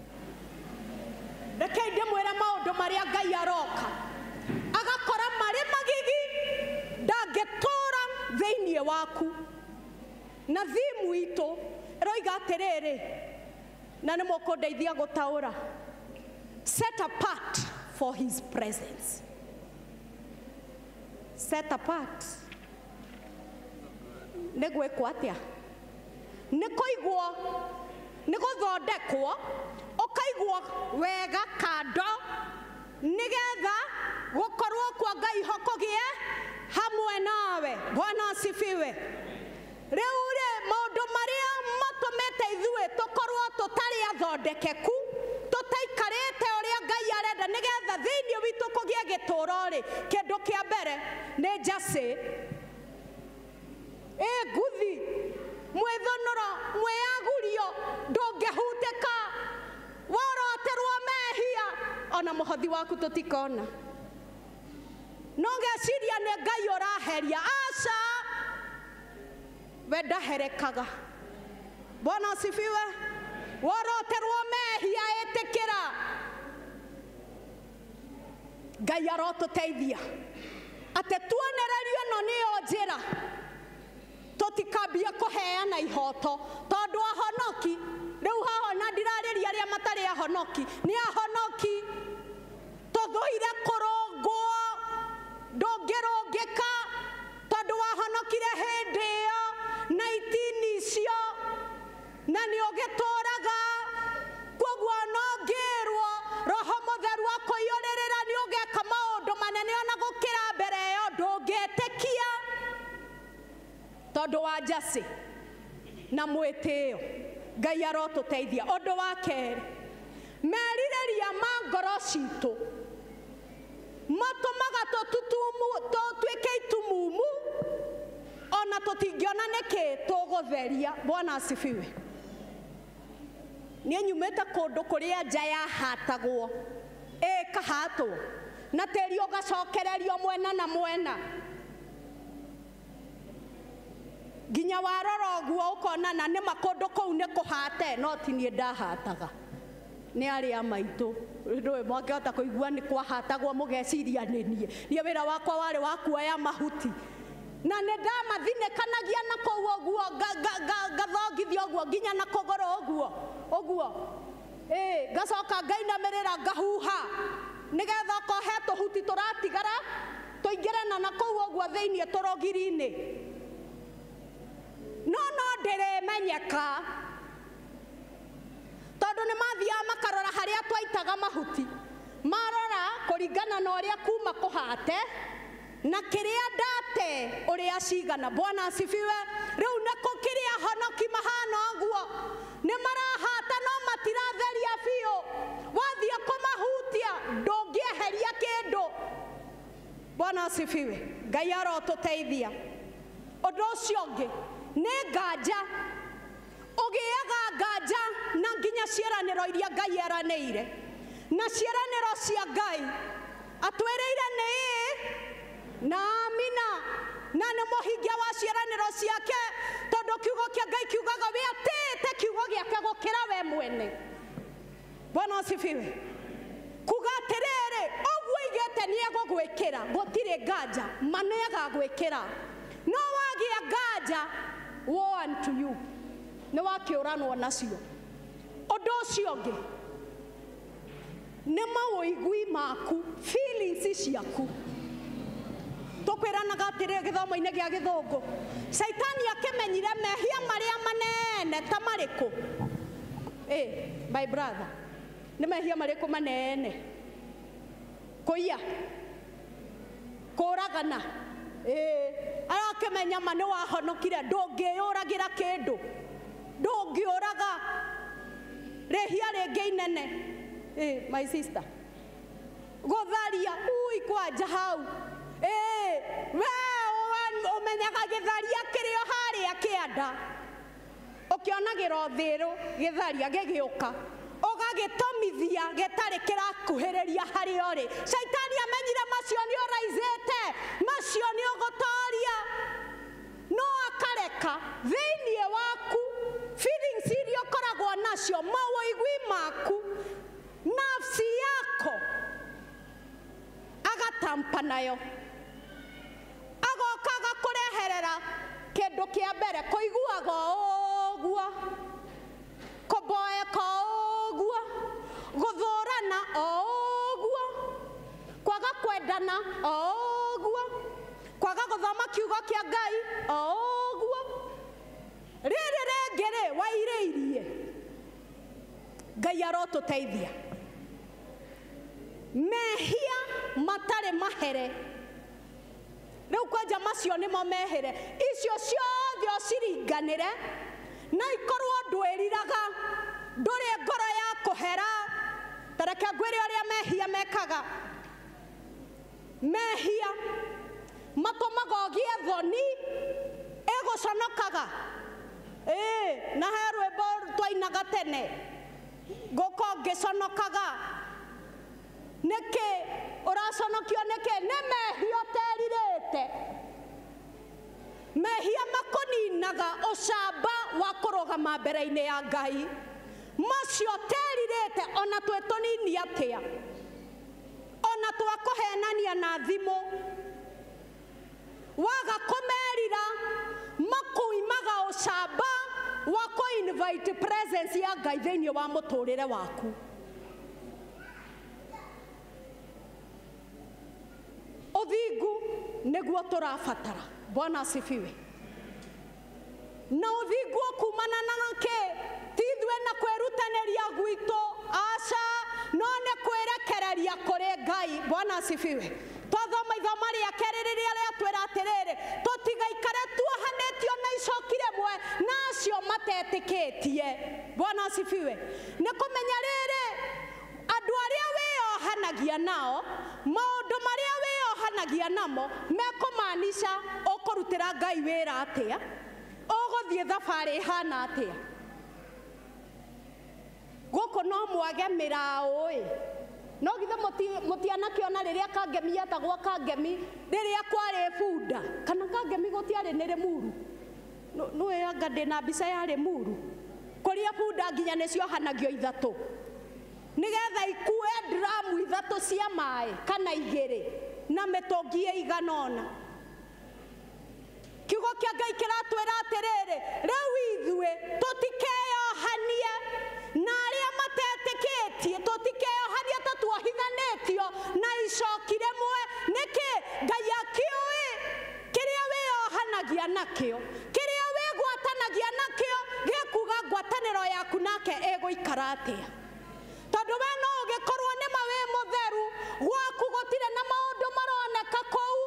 Reke ndĩmwĩre maũndũ marĩa Ngai aroka agakora marĩ magigi, ndangĩtũra thĩinĩ waku. Na thimu itũ ĩroiga atĩrĩrĩ, Na nĩ mũkũndeithia gũtaũra. Set apart for his presence. Set apart. Nĩ gwĩkwo atĩa? Nĩ kũigwo, nĩ gũthondekwo, ũkaigwo wega kando nĩgetha gũkorwo kwa Ngai ho kũgĩe hamwe nawe. Bwana asifiwe. Rĩu rĩ, maũndũ marĩa matũmĩte ithuĩ tũkorwo tũtarĩ athondekeku, tũtaikarĩte ũrĩa Ngai arenda nĩgetha thĩinĩ witũ kũgĩe gĩtũũro rĩ, kĩndũ kĩa mbere nĩ njacĩ, ĩ nguthi, mwĩthũnũro, mwĩyagurio, ndũngĩhutĩka, woroterwo mehia, ona mũhothi waku tũtikona. No ngeciria nĩ Ngai ũraheria. Aca, we ndaherekaga. Bwana asifiwe. Woroterwo mehia, ĩtĩkĩra. Ngai arotũteithia atĩ tuonererio ĩno nĩyo njĩra, tũtikambie kũheana ihoto, tondũ ahonoki rĩu haha ona ndirarĩria arĩa matarĩ ahonoki, nĩ ahonoki. Tũthũire kũrũngwo, ndũngĩrũngĩka tondũ wahonokire hĩndĩ ĩyo na itini icio na nĩ ũgĩtũraga. Koguo no ngĩrwo Roho Mũtheru akũiyũrĩrĩra nĩ ũgeka maũndũ manene ona gũkĩra mbere ĩyo, ndũngĩtĩkia tondũ wa njacĩ na mwĩtĩo. Ngai arotũteithia. Ũndũ wa kerĩ, merirĩria ma ngoro citũ matũmaga tũtuĩke itumumu, ona tũtingĩona nĩkĩ tũgũtheria. Bwana asifiwe. Niĩ nyumĩte kũndũ kũrĩa nja yahatagwo, ĩkahatwo na tĩri ũgacokererio mwena na mwena, nginya warora ũguo ũkona na nĩma kũndũ kũu nĩ kũhate, no ti niĩ ndahataga, nĩ arĩa maitũ. Ndũĩ mwangĩhota kũigua nĩ kwahatagwo mũgeciria nĩ niĩ. Niĩ wĩra wakwa warĩ wa kuoya mahuti, na nĩ ndamathinĩkanagia na kũu ũguo, ngathongithia ũguo nginya na kũgũrũ ũguo ũguo, ngacoka ngainamĩrĩra ngahuha nĩgetha okorwo he tũhuti tũratigara tũingĩre na kũu ũguo thĩiniĩ tũrũgiri-inĩ. No ndĩrĩmenyeka tondũ nĩ mathiaga makarora harĩa twaitaga mahuti, marora kũringana na ũrĩa kuma kũhate na kĩrĩa ndate ũrĩa cigana. Bwana asifiwe. Rĩu nĩkũ kĩrĩa ahonoki mahana ũguo, nĩ marahata no matiratheria biũ. Wathiĩ kũmahutia ndũngĩeheria kĩndũ. Bwana asifiwe. Ngai arotũteithia. Ũndũ ũcio ũngĩ nĩ nganja. Ũgĩaga nganja na nginya ciĩranĩro iria Ngai eranĩire, na ciĩranĩro cia Ngai atwĩrĩire nĩ ĩĩ na amina, na nĩ mũhingia wa ciĩranĩro ciake, tondũ kiugo kĩa Ngai kiugaga we atĩĩte kiugo gĩake gũkĩra we mwene. Bwana asifiwe. Kuga atĩrĩrĩ, ũguo aigĩte nĩ egũgwĩkĩra, gũtirĩ nganja, ma nĩ agagwĩkĩra. No wagĩa nganja, woe unto you, nĩ wakĩũranwo nacio. Ũndũ ũcio ũngĩ nĩ maũigui maku, feelings ciaku. Tũkwĩranaga atĩrĩ gĩthomo-inĩ gĩa gĩthũngũ, Caitani akĩmenyire mehia marĩa manene ta marĩkũ? My brother, nĩ mehia marĩkũ manene? Kũiya, kũragana. Arakĩmenya ma nĩ wahonokire, ndũngĩyũragĩra kĩndũ, ndũngĩũraga. Rĩhia rĩngĩ inene, my sister, gũtharia. Ui, kwanja hau. We ũmenyaga gĩtharia kĩrĩ o harĩa kĩanda, ũkĩonagĩra ũthĩrũ gĩtharia gĩgĩũka, ũgagĩtomithia gĩtarĩ kĩrakuhĩrĩria harĩa ũrĩ. Caitani amenyire macio nĩ ũraicĩte, macio nĩ ũgũtoria, no akareka thĩinĩ waku feelings iria ũkoragwo nacio, maũigui maku, nafsi yako, agatampa nayo, agoka agakũreherera kĩndũ kĩa mbere, kũiguaga ũguo, kũboeka Kwendana o ũguo, kwaga gũthoma kiugo kĩa Ngai o ũguo. Rĩrĩ rĩngĩ rĩ wairĩirie. Ngai arotũteithia. Mehia matarĩ mahere, rĩu kwanja macio nĩmo mehere, icio ciothe ũciringanĩre na ikorwo ndwĩriraga, ndũrĩ ngoro ya kũhera. Ta reke ngwĩre ũrĩa mehia mekaga. Mehia matũmaga ũgĩe thoni ĩgũconokaga. Ĩĩ, na he rwĩmbo twainaga tene, ngũko ngĩconokaga. Nĩkĩ ũraconokio? Nĩkĩ? Nĩ mehia ũterirĩte. Mehia makũninaga ũcamba wa kũrũgama mbere-inĩ ya Ngai. Macio ũterirĩte ona twĩ tũnini atĩa, ona twakũhenania na thimũ, waga kũmerira makuimaga ũcamba wa kũ-invite presence ya Ngai thĩinĩ wa mũtũrĩre waku. Ũthingu nĩguo tũrabatara. Bwana asifiwe. Na ũthingu ũkumana na kĩ? Ti ithuĩ na kwĩrutanĩria gwitũ, aca, no nĩ kwĩrekereria kũrĩ Ngai. Bwana asifiwe. Twathoma ithomo rĩa kerĩ rĩrĩa rĩatwĩra atĩrĩrĩ, tũtigaikare tuohanĩtio na icoki rĩmwe na acio matetĩkĩtie. Bwana asifiwe. Nĩ kũmenya rĩrĩ, andũ arĩa wĩyohanagia nao, maũndũ marĩa wĩyohanagia namo mekũmaanisha ũkũrutĩra Ngai wĩra atĩa, ũgũthiĩ thabarĩ ĩhana atĩa. Gũkũ no mwage mĩraũ ĩ, no githĩ mũtianakĩona rĩrĩa Kangemi yetagwo Kangemi, rĩrĩa kwarĩ bunda, kana Kangemi gũtiarĩ nĩ Rĩmuru? Nĩũĩ anga ndĩna mbica ya Rĩmuru, kũrĩa bunda nginya nĩciohanagio ithatũ nĩgetha ikue dramu ithatũ cia maĩ kana igĩrĩ na mĩtũngi ĩigana ũna. Kiugo kĩa Ngai kĩratwĩra atĩrĩrĩ, rĩu ithuĩ tũtikeyohanie na arĩa matetĩkĩtie, tũtikeyohanie ta tuohithanĩtio na icoki rĩmwe. Nĩkĩ? Ngai akĩũĩ kĩrĩa wĩyohanagia nakĩo, kĩrĩa wĩgwatanagia nakĩo, gĩkuga ngwatanĩro yaku nake ĩgũikara atĩa. Tondũ we no ũgĩkorwo nĩma wĩ mũtheru, gwaku gũtirĩ na maũndũ maroneka kũu,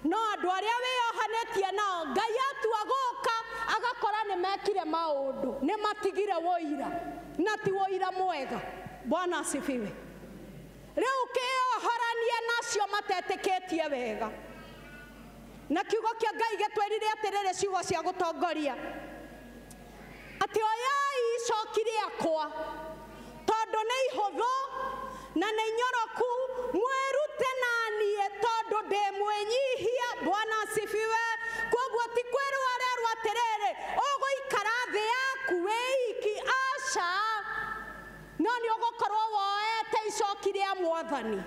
no andũ arĩa wĩyohanĩtie nao Ngai atua gũka agakora nĩ mekire maũndũ, nĩ matigire wũira, na ti wũira mwega. Bwana asifiwe. Rĩu kĩyohoranie nacio matetĩkĩtie wega. Na kiugo kĩa Ngai gĩtwĩrire atĩrĩrĩ, ciugo cia gũtongoria, atĩ oyai icoki rĩakwa tondũ nĩ ihũthũ na nĩ nyoroku, mwĩrute na niĩ tondũ ndĩ mwĩnyihia. Bwana asifiwe. Koguo ti kwĩrwo arerwo atĩrĩrĩ, ũgũikara thĩ yaku wĩ iki, aca, no nĩ ũgũkorwo woete icoki rĩa Mwathani.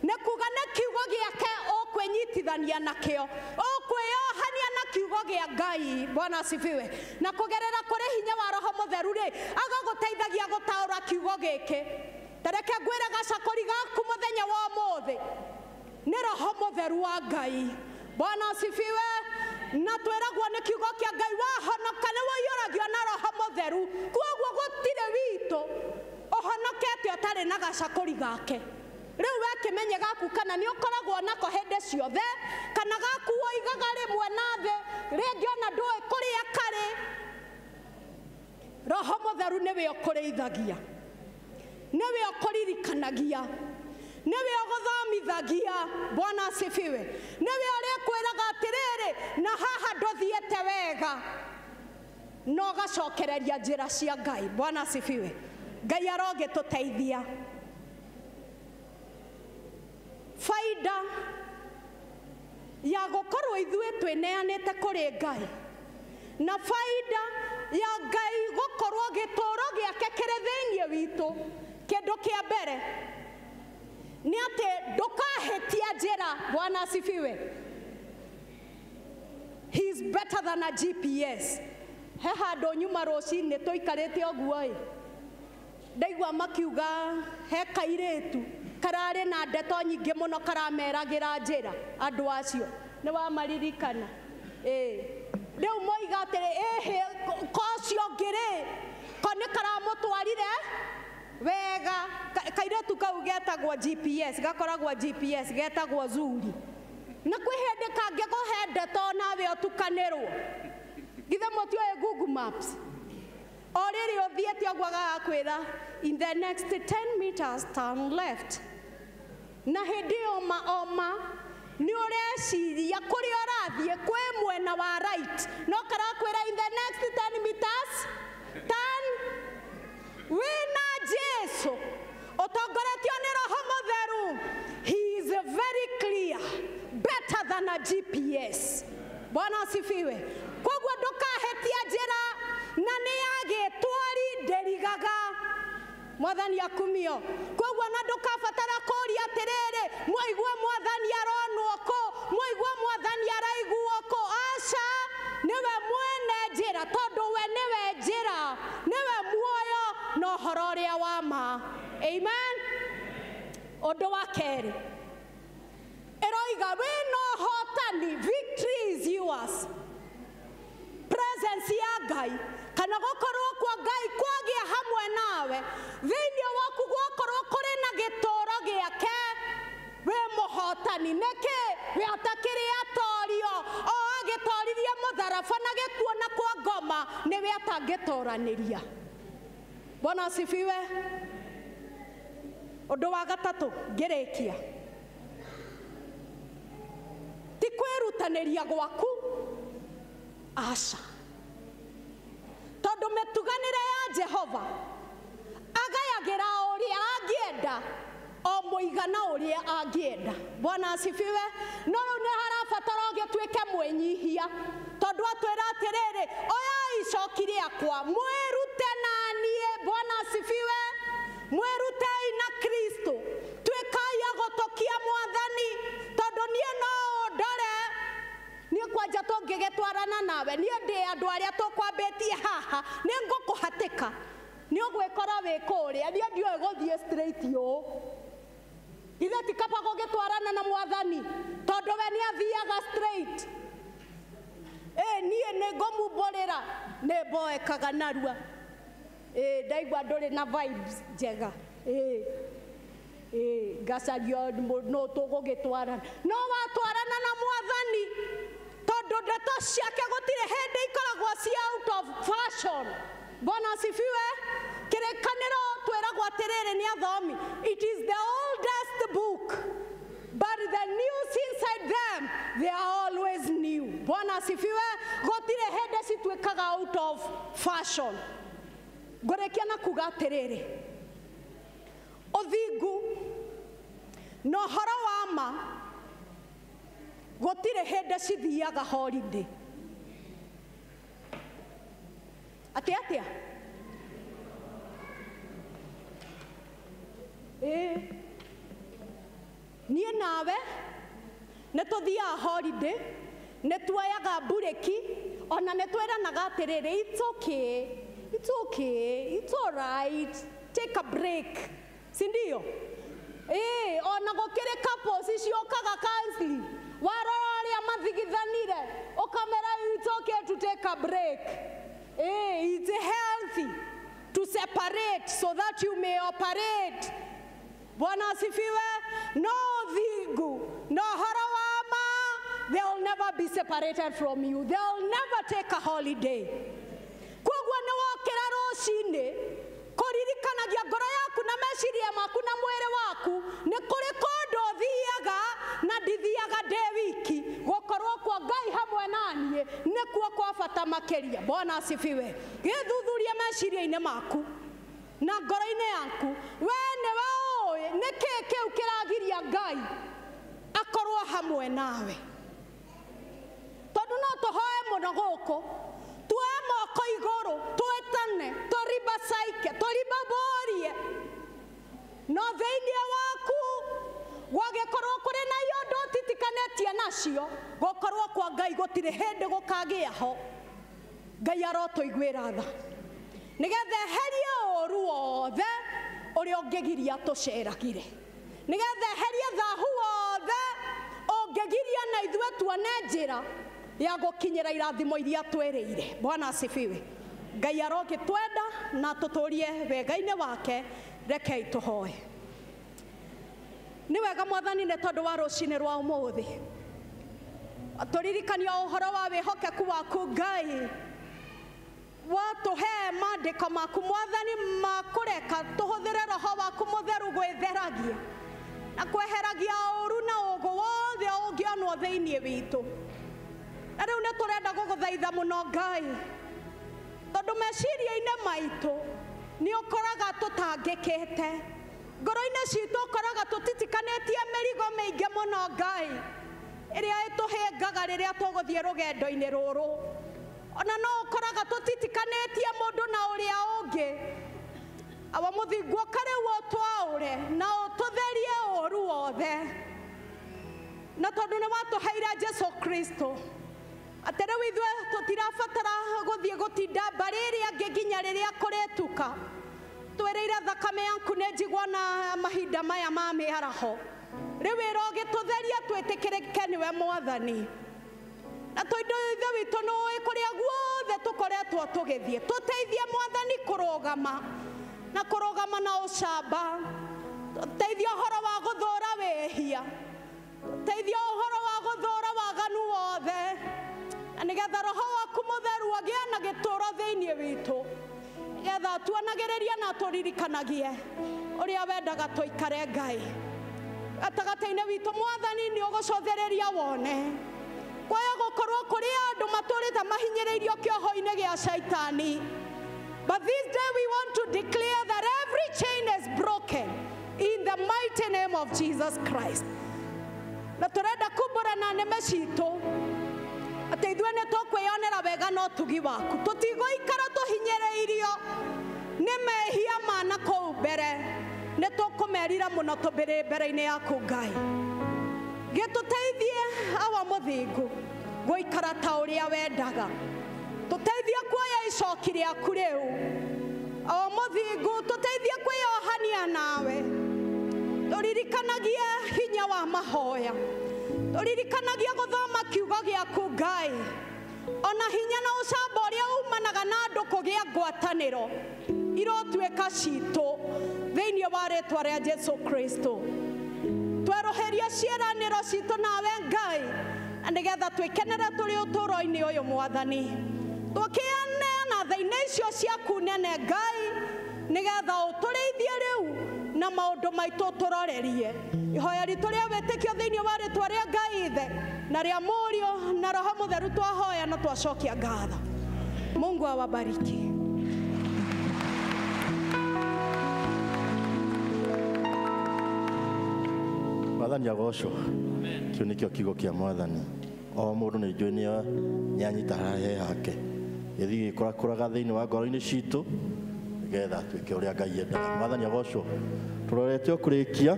Nĩ kuga nĩ kiugo gĩake ũkwĩnyitithania nakĩo, ũkwĩyohania na kiugo kĩa Ngai. Bwana asifiwe. Na kũgerera kũrĩ hinya wa Roho Mũtheru rĩ, agagũteithagia gũtaũra kiugo gĩkĩ. Ta reke ngwĩre gacakũri gaku mũthenya wa ũmũthĩ nĩ Roho Mũtheru wa Ngai. Bwana asifiwe. Na twĩragwo nĩ kiugo kĩa Ngai, wahonoka nĩ ũiyũragio na Roho Mũtheru. Koguo gũtirĩ witũ ũhonokete ũtarĩ na gacakũri gake. Rĩu we kĩmenye gaku kana nĩ ũkoragwo nako hĩndĩ ciothe, kana gaku ũigaga rĩmwe na thĩ, rĩngĩ ona ndũĩ kũrĩa karĩ. Roho Mũtheru nĩwe ũkũrĩithagia, nĩwe ũkũririkanagia, nĩwe ũgũthomithagia. Bwana asifiwe. Nĩwe ũrĩkwĩraga atĩrĩrĩ, na haha ndũthiĩte wega, no ũgacokereria njĩra cia Ngai. Bwana asifiwe. Ngai arogĩtũteithia. Faida ya gũkorwo ithuĩ twĩneanĩte kũrĩ Ngai, na faida ya Ngai gũkorwo gĩtũũro gĩake kĩrĩ thĩinĩ witũ, kĩndũ kĩa mbere nĩ atĩ ndũkahĩtia njĩra. Bwana asifiwe. He is better than a GPS. He handũ nyuma rũcinĩ tũikarĩte ũguo ĩ, ndaigua makiuga he kairĩtu Kararĩ na ndeto nyingĩ mũno karameragĩra njĩra andũ acio nĩ wamaririkana. Rĩu moiga atĩrĩ ĩhĩ kocio ũngĩ-rĩ ko nĩ karamũtwarire wega. Kairĩtu kau getagwo GPS, gakoragwo GPS, getagwo Zuri. Na kwĩ hĩndĩ kangĩkũhe ndeto nawe ũtukanĩrwo. Githĩ mũtiũĩ Google Maps? O rĩrĩ ũthiĩte ũguo gagakwĩra in the next 10 meters turn left. Na hĩndĩ ĩyo ma oma nĩ ũreciria kũrĩa ũrathiĩ kwĩ mwena wa right, no karakwĩra in the next 10 meters turn. Wĩna Jesu ũtongoretio nĩ Roho Mũtheru, he is very clear, better than a GPS. Bwana asifiwe. Koguo ndũkahĩtia njĩra na nĩ yagĩtwari ndĩrigaga. Mwathani akumio. Koguo na ndũkabatara kũũria atĩrĩrĩ, mwaigua mwathani aronwo kũ, mwaigua mwathani araiguo kũ. Aca, nĩwe mwene njĩra, tondũ we nĩwe njĩra, nĩwe muoyo na ũhoro ũrĩa wa ma. Amen. Ũndũ wa kerĩ ĩroiga wĩna ũhotani, victory is yours. Presence ya Ngai kana gũkorwo kwa Ngai kwagĩa hamwe nawe thĩinĩ waku, gwakorwo kũrĩ na gĩtũũro gĩake, wĩ mũhotani. Nĩkĩ? We atakĩrĩ atorio, o agĩtoririe mũtharaba na gĩkuo na kwa ngoma, nĩwe atangĩtoranĩria. Bwana asifiwe. Ũndũ wa gatatũ ngĩrĩkia, ti kwĩrutanĩria gwaku, aca, tondũ mĩtuganĩre ya Jehova agayagĩra ũrĩa angĩenda o mũigana ũrĩa angĩenda. Bwana asifiwe. No rĩu nĩ harabatara ũgĩtuĩke mwĩnyihia, tondũ atwĩra atĩrĩrĩ, oyai icoki rĩakwa mwĩrute na niĩ. Bwana asifiwe. Mwĩrutei na Kristo, tuĩkai agũtũkia mwathani, tondũ niĩ no ũndore. Niĩ kwanja tũngĩgĩtwarana nawe, niĩ ndĩ andũ arĩa tũkwambĩtie haha, nĩ ngũkũhatĩka, nĩ ũgwĩkora wĩ kũrĩa, niĩ ndiũĩ gũthiĩ straight ũũ. Ithe ti kaba gũgĩtwarana na mwathani, tondũ we nĩ athiaga straight. Niĩ nĩ ngũmumbũrĩra, nĩ mboekaga narua. Ndaigua ndũrĩ na vibes njega. Ngacaria no tũgũgĩtwarana. No watwarana na mwathani, tondũ ndeto ciake gũtirĩ hĩndĩ ikoragwo ci out of fashion. Bwana asifiwe. Kĩrĩkanĩro twĩragwo atĩrĩrĩ nĩ athomi, it is the oldest book, but the news inside them, they are always new. Bwana asifiwe. Gũtirĩ hĩndĩ cituĩkaga out of fashion. Ngũrĩkia na kuga atĩrĩrĩ, ũthingu na ũhoro wa ma gũtirĩ hĩndĩ cithiaga holiday. Atĩ atĩa? Niĩ nawe nĩ tũthiaga holiday, nĩ tuoyaga mburĩki, ona nĩ twĩranaga atĩrĩrĩ, it's okay, it's okay, it's all right, take a break, si ndio? Ona gũkĩrĩ couples ciũkaga counseling, warora ũrĩa mathigithanire, ũkamera it's okay to take a break. It's healthy to separate so that you may operate. Bwana asifiwe. No thingu, no ũhoro wa ma, they will never be separated from you. They will never take a holiday. Koguo nĩ wokĩra rũcinĩ kũririkanagia ngoro yaku na meciria maku na mwĩrĩ waku nĩ kũrĩ kũndũ thiaga na ndithiaga ndĩ wiki. Gũkorwo kwa Ngai hamwe na niĩ nĩkuo kwa bata makĩria. Bwana asifiwe. Gĩthuthurie meciria-inĩ maku na ngoro-inĩ yaku, we nĩwe ũĩ nĩkĩĩ kĩu kĩragiria Ngai akorwo hamwe nawe. Tondũ no tũhoe mũno gũkũ, tuoe moko igũrũ, twĩtane, tũribacaike, tũribaborie, no thĩinĩ waku gwagĩkorwo kũrĩ na iũndũ ũtitikanĩtie nacio, gũkorwo kwa Ngai gũtirĩ hĩndĩ gũkagĩa ho. Ngai arotũiguĩra tha nĩgetha eherie ũũru wothe ũrĩa ũngĩgiria tũceragire, Nĩgetha eherie thahu wothe ũngĩgiria na ithuĩ tuone njĩra ya gũkinyĩra irathimo iria twĩrĩire. Bwana asifiwe. Ngai arogĩtwenda na tũtũrie wega-inĩ wake. Rekei tũhoe. Nĩ wega Mwathani nĩ tondũ wa rũcinĩ rwa ũmũthĩ tũririkania ũhoro wa wĩhokeku waku Ngai, watũhe maandĩko maku Mwathani makũreka tũhũthĩre roho waku mũtheru gwĩtheragia na kweheragia ũru na ũgũ wothe ũngĩonwo thĩinĩ witũ. Na rĩu nĩ tũrenda gũgũthaitha mũno Ngai, tondũ meciria-inĩ maitũ nĩ ũkoraga tũtangĩkĩte, ngoro-inĩ citũ ũkoraga tũtitikanĩtie mĩrigo mĩingĩ mũno Ngai, ĩrĩa ĩtũhĩngaga rĩrĩa tũgũthiĩ rũgendo-inĩ rũrũ. Ona no ũkoraga tũtitikanĩtie mũndũ na ũrĩa ũngĩ. Awa mũthingu ũka rĩu ũtwaũre na ũtũtherie ũru wothe, na tondũ nĩ watũheire Jesu Kristo atĩ rĩu ithuĩ tũtirabatara gũthiĩ gũtinda mbarĩ ĩrĩa ĩngĩ nginya rĩrĩa kũrĩtuka. Twĩrĩire thakame yaku nĩ njigua na mahinda maya ma mĩaraho. Rĩu ĩrogĩtũtheria twĩtĩkĩrĩke nĩwe Mwathani. Na tondũ ithe witũ nĩ ũĩ kũrĩa guothe tũkoretwo tũgĩthiĩ, tũteithie Mwathani kũrũgama na kũrũgama na ũcamba, tũteithie ũhoro wa gũthũra wĩhia, tũteithie ũhoro wa gũthũra waganu wothe, na nĩgetha roho waku mũtheru agĩe na gĩtũũro thĩinĩ witũ, nĩgetha tuonagĩrĩrie na tũririkanagie ũrĩa wendaga tũikare Ngai gatagatĩ-inĩ witũ. Mwathani nĩ ũgũcũthĩrĩria wone kwaya gũkorwo kũrĩ andũ matũrĩte mahinyĩrĩirio kĩoho-inĩ gĩa Shaitani. But this day we want to declare that every chain is broken in the mighty name of Jesus Christ. Na tũrenda kumbũra na nĩme citũ atĩ ithuĩ nĩ tũkwĩyonera wega na ũtugi waku, tũtigũikara tũhinyĩrĩirio nĩ mehia ma na kũu mbere, nĩ tũkũmerira mũno tũmbĩrĩ mbere-inĩ yaku Ngai. Gĩtũteithie awa mũthingu gũikara ta ũrĩa wendaga, tũteithie kuoya icoki rĩaku rĩu awa mũthingu, tũteithie kwĩyohania nawe, tũririkanagie hinya wa mahoya, tũririkanagie gũthoma kiugo gĩaku Ngai, ona hinya na ũcamba ũrĩa umanaga na andũ kũgĩa ngwatanĩro irotuĩka citũ thĩinĩ wa rĩtwa rĩa Jesu Kristo. Twerũhĩrie ciĩranĩro citũ nawe Ngai, na nĩgetha twĩkenere tũrĩ ũtũũro-inĩ ũyũ Mwathani, tũkĩaneana tha-inĩ icio ciaku nene Ngai, nĩgetha ũtũrĩithie rĩu na maũndũ maitũ tũrorerie. Ihoya ritũ rĩa wĩtĩkio thĩinĩ wa rĩtwa rĩa Ngai Ithe na rĩa Mũriũ na Roho Mũtheru twahoya na twacokia ngatho. Mungu awabariki. Mwathani agocwo. Kĩu nĩkĩo kiugo kĩa Mwathani. O mũndũ nĩ njũĩ nĩanyita harĩa hake, gĩthiĩ gĩkũrakũraga thĩinĩ wa ngoro-inĩ citũ nĩgetha tuĩke ũrĩa Ngai endaga. Mwathani agocwo. Tũrorete o kũrĩkia,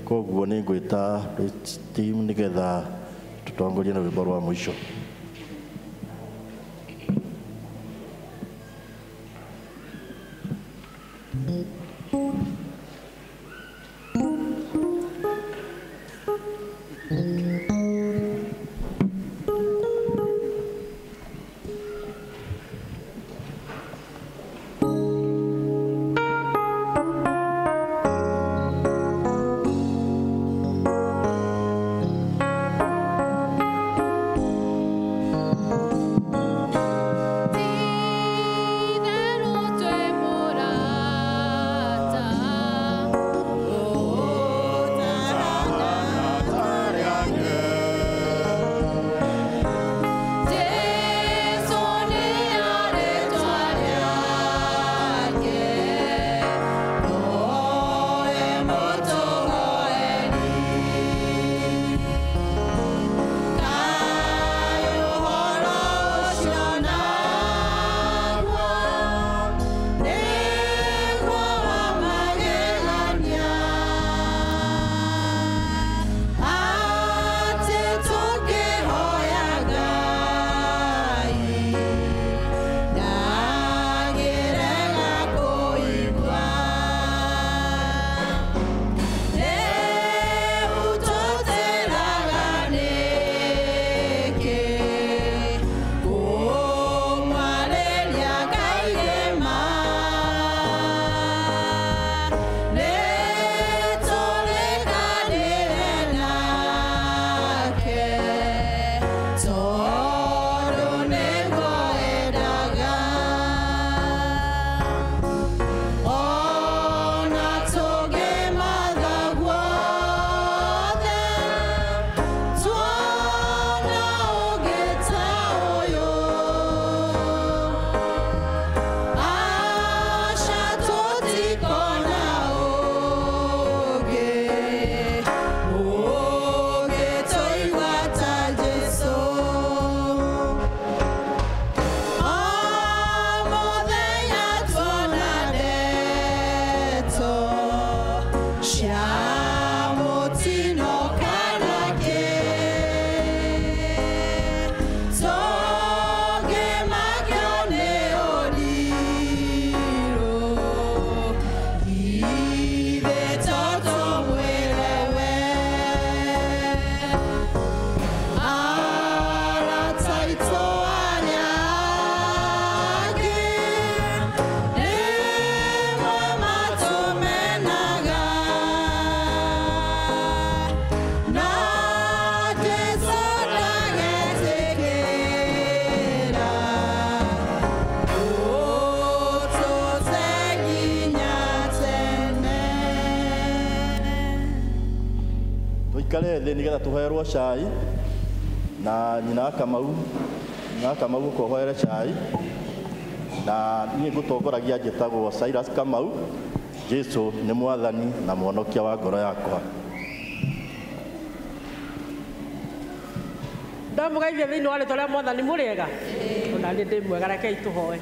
koguo nĩ ngwĩta team nĩgetha tũtongorie na rwĩmbo rwa mũico. Thank thĩ nĩgetha tũhoerwo cai na nyina Kamau na Kamau gũkũhoere cai na niĩ ngũtongoragia njĩtagwo Cyrus Kamau. Jesu nĩ mwathani na mwonokia wa ngoro yakwa. Ndamũgeithia thĩinĩ wa rĩtwa rĩa mwathani mũrĩega ona nĩ ndĩ mwega, rekei tũhoe.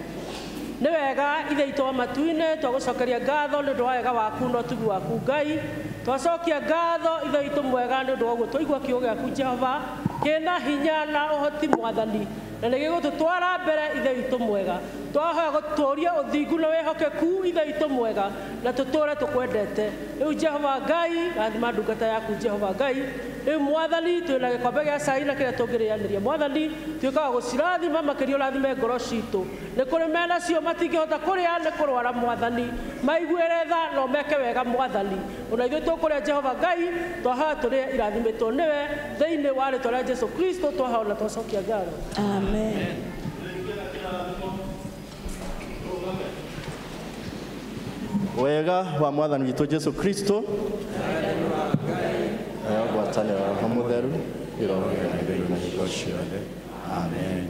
Nĩ wega ithe itũ wa matu-inĩ, twagũcokeria ngatho nĩ ũndũ wa wega waku na ũtugi waku Ngai. Twacokia ngatho ithe witũ mwega nĩ ũndũ wa ũguo twaigua kiugo gĩaku Jehova kĩna hinya na ũhoti mwathani, na nĩ gĩgũtũtwara mbere ithe witũ mwega. Twahoya gũtũũria ũthingu na wĩhokeku ithe witũ mwega, na tũtũũre tũkwendete. Rĩu Jehova Ngai, rathima ndungata yaku Jehova Ngai. Rĩu mwathani twĩna gĩkombe gĩa cai na kĩrĩa tũngĩrĩanĩria mwathani, tuĩkaga gũcirathima makĩria ũrathime ngoro citũ. Nĩ kũrĩ menacio matingĩhota kũrĩa nĩ kũrwara mwathani, maiguĩre tha na ũmeke wega mwathani. Ona ithuĩ tũkũrĩa Jehova Ngai, twahoya tũrĩe irathimĩtwo nĩwe thĩinĩ wa rĩtwa rĩa Jesu Kristo twahoya na twacokia ngatho. Amen. Wega wa mwathani witũ Jesu Kristo nayo ngwatanĩro ya Roho Mũtheru ĩrohoreria na hingo ciothe. Amen.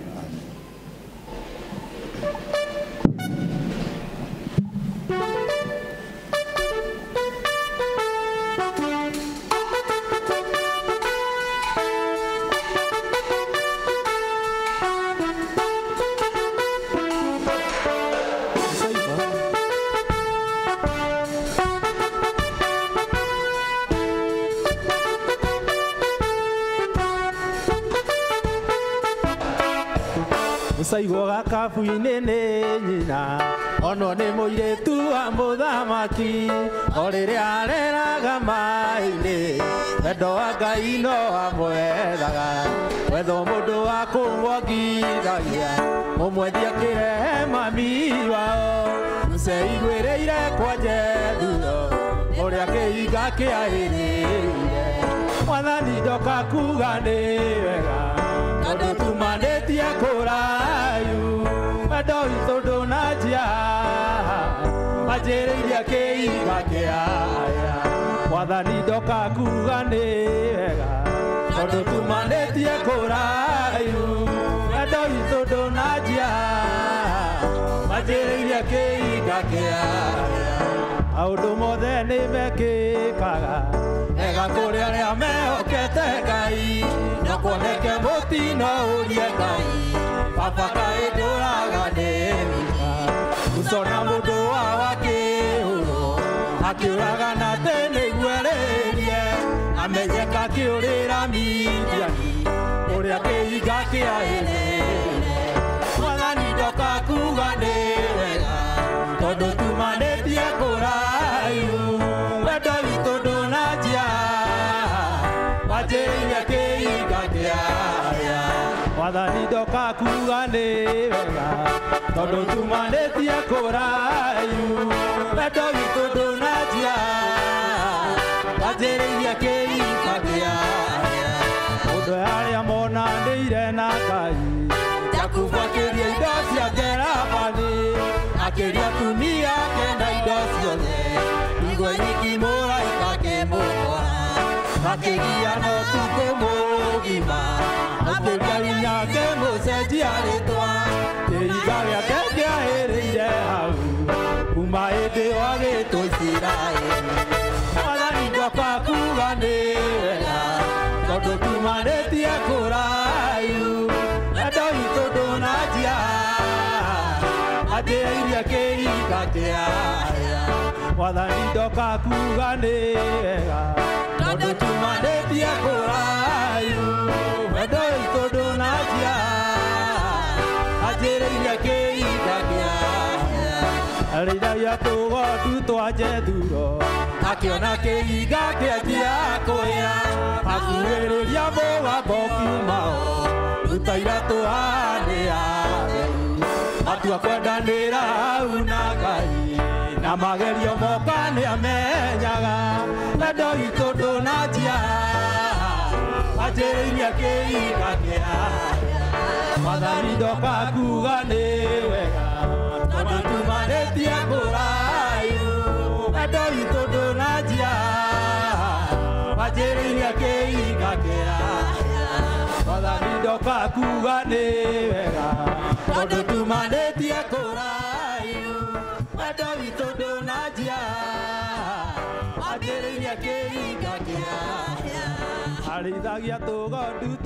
Mũcaigwo gakabu-inĩ nĩ nyina ono nĩ mũirĩtu wa mũthamaki o rĩrĩa areraga maĩ-inĩ wendo wa Ngai no amwethaga wetho mũndũ wa kũmwongithagia mũmwendia kĩrehe mami wao mũceiguĩrĩire kwa Jethuro ũrĩa kĩhinga kĩahĩrĩire mwathani ndoka kuga nĩ wega tondũ tumanĩtie kũrayu wendo witũ ndũnanjia manjĩrĩirie kĩiga kĩaya mwathani ndoka kuga nĩ wega tondũ tumanĩtie kũrayu wendo witũ ndũnanjia manjĩrĩirie kĩiga kĩaya maũndũ mothe nĩ mekĩkaga ega kũrĩ arĩa mehokete Ngai na kuoneke mũtino ũrie Ngai baba kaĩ ndũraga nĩ wika ũcona mũndũ wa wakĩhũrwo akĩũraga na thĩ nĩguo erĩrie amenyeka akĩũrĩra Midiani ũrĩa kĩhinga kĩahĩrĩire mwathani ndoka kuga nĩ wega tondũ tumanĩtie kũrayu wendo witũ ndũnanjia wanjĩrĩirie kĩhinga kĩaya mwathani ndoka kuga nĩ wega tondũ tumanĩtie kũrayu wendo witũ ndũnanjia wanjĩrĩirie kĩhinga kĩaya mũndũ arĩa monanĩire na Ngai Jakubu akĩria indo ciake Labani akĩria atumia ake na indo ciothe igwe nyiki mũraika akĩmũkora makĩgia no ũtukũ mũgima akĩria hinya akĩmũcenjia rĩtwa kĩhinga gĩake kĩahĩrĩire hau kuma hĩndĩ ĩyo agĩtwo Isiraeli mwathani ndoka kuga nĩ wega tondũ tumanĩtie kũrayu wendo witũ ndũnanjia anjĩrĩirie kĩhinga kĩaya mwathani ndoka kuga nĩ wega tondũ tumanĩtie kũrayu wendo witũ ndũnanjia anjĩrĩirie kĩhinga kĩaya arĩithagia tũgondu twa Jethuro akĩona kĩhinga kĩanjia kũhĩa akuhĩrĩria mũgambo ũkiumao ruta iratũ haha atheru matua kwendanĩra hau na Ngai na magerio moka nĩamenyaga wendo witũ ndũnanjia wanjĩrĩirie kĩhinga kĩaya mwathani ndoka kuga nĩ wega tondũ tumanĩtie kũrayu wendo witũ ndũnanjia wanjĩrĩirie kĩhinga kĩhinga kĩa Mwathani ndoka kuga nĩ wega tondũ tumanĩtie kũraihu wendo witũ ndũnanjia wanjĩrĩirie kĩhinga kĩa arĩithagia tũgondu.